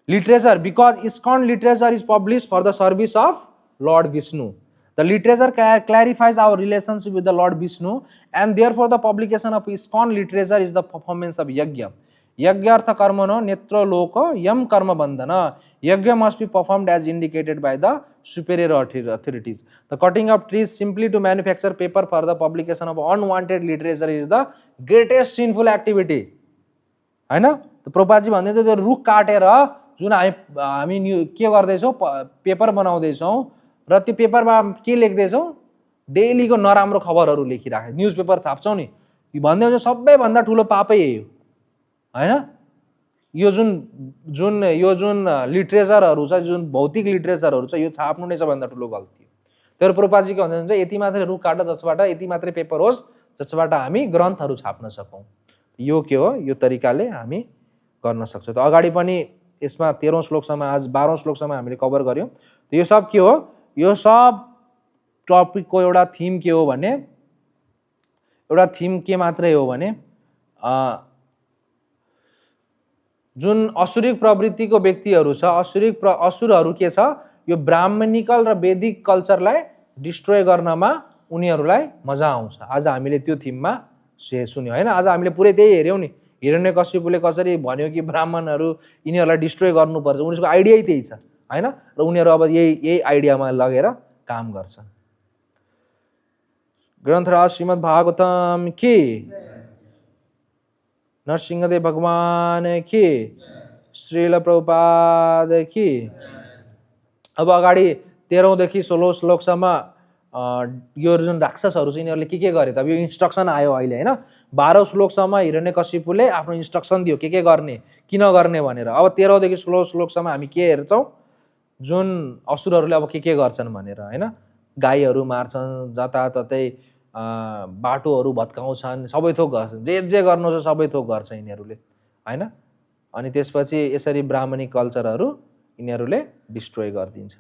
Literature, because ISKCON literature is publish for the service of lord Vishnu. The literature clarifies our relationship with the Lord Vishnu, and therefore the publication of ISKCON literature is the performance of yajna. Yajna artha karmano netro loko yam karma bandhana. Yajna must be performed as indicated by the superior authorities. The cutting of trees simply to manufacture paper for the publication of unwanted literature is the greatest sinful activity. हैन, त प्रभुपादजी भन्दै थियो त्यो रुख काटेर जुन हामी के गर्दैछौँ, पेपर बनाउँदैछौँ र त्यो पेपरमा के लेख्दैछौँ, डेलीको नराम्रो खबरहरू लेखिराखेको, न्युज पेपर छाप्छौँ नि, भन्दै हुन्छ सबैभन्दा ठुलो पापै यही हो। हैन, यो जुन लिटरेचरहरू छ, जुन भौतिक लिटरेचरहरू छ, यो छाप्नु नै सबभन्दा ठुलो गल्ती हो। तर प्रभुपादजी के भन्नुहुन्छ, यति मात्रै रुख काट जसबाट यति मात्रै पेपर होस् जसबाट हामी ग्रन्थहरू छाप्न सकौँ। यो के हो, यो तरिकाले हामी गर्न सक्छौँ। त अगाडि पनि यसमा 13औं श्लोकसम्म, आज 12औं श्लोकसम्म हामीले कभर गर्यौँ। त यो सब के हो, यो सब टपिकको एउटा थीम के हो भने, एउटा थीम के मात्रै हो भने जुन असुरिक प्रवृत्तिको व्यक्तिहरू छ, असुरहरू के छ, यो ब्राह्मणिकल र वैदिक कल्चरलाई डिस्ट्रोय गर्नमा उनीहरूलाई मजा आउँछ। आज हामीले त्यो थीममा सुन्यौँ हैन, आज हामीले पुरै त्यही हेर्यौँ नि, हिरण्यकशिपुले कसरी भन्यो कि ब्राह्मणहरू यिनीहरूलाई डिस्ट्रोय गर्नुपर्छ, उनीहरूको आइडियै त्यही छ हैन, र उनीहरू अब यही आइडियामा लगेर काम गर्छन्। ग्रन्थराज श्रीमद् भागवतम की, नरसिंहदेव भगवान की, श्रील प्रभुपाद की। अब अगाडि 13औं देखि 16औं श्लोकसम्म यो जुन राक्षसहरू छ यिनीहरूले के गरे त, अब यो इन्स्ट्रक्सन आयो अहिले हैन। 12औं श्लोकसम्म हिरण्यकशिपुले आफ्नो इन्स्ट्रक्सन दियो के गर्ने किन गर्ने भनेर। अब 13औं देखि 16औं श्लोकसम्म हामी के हेर्छौँ, जुन असुरहरूले अब के गर्छन् भनेर हैन। गाईहरू मार्छन्, जताततै बाटोहरू भत्काउँछन्, सबै थोक गर्छन्, जे गर्नु छ सबै थोक गर्छ यिनीहरूले हैन। अनि त्यसपछि यसरी ब्राह्मणिक कल्चरहरू यिनीहरूले डिस्ट्रोय गरिदिन्छ।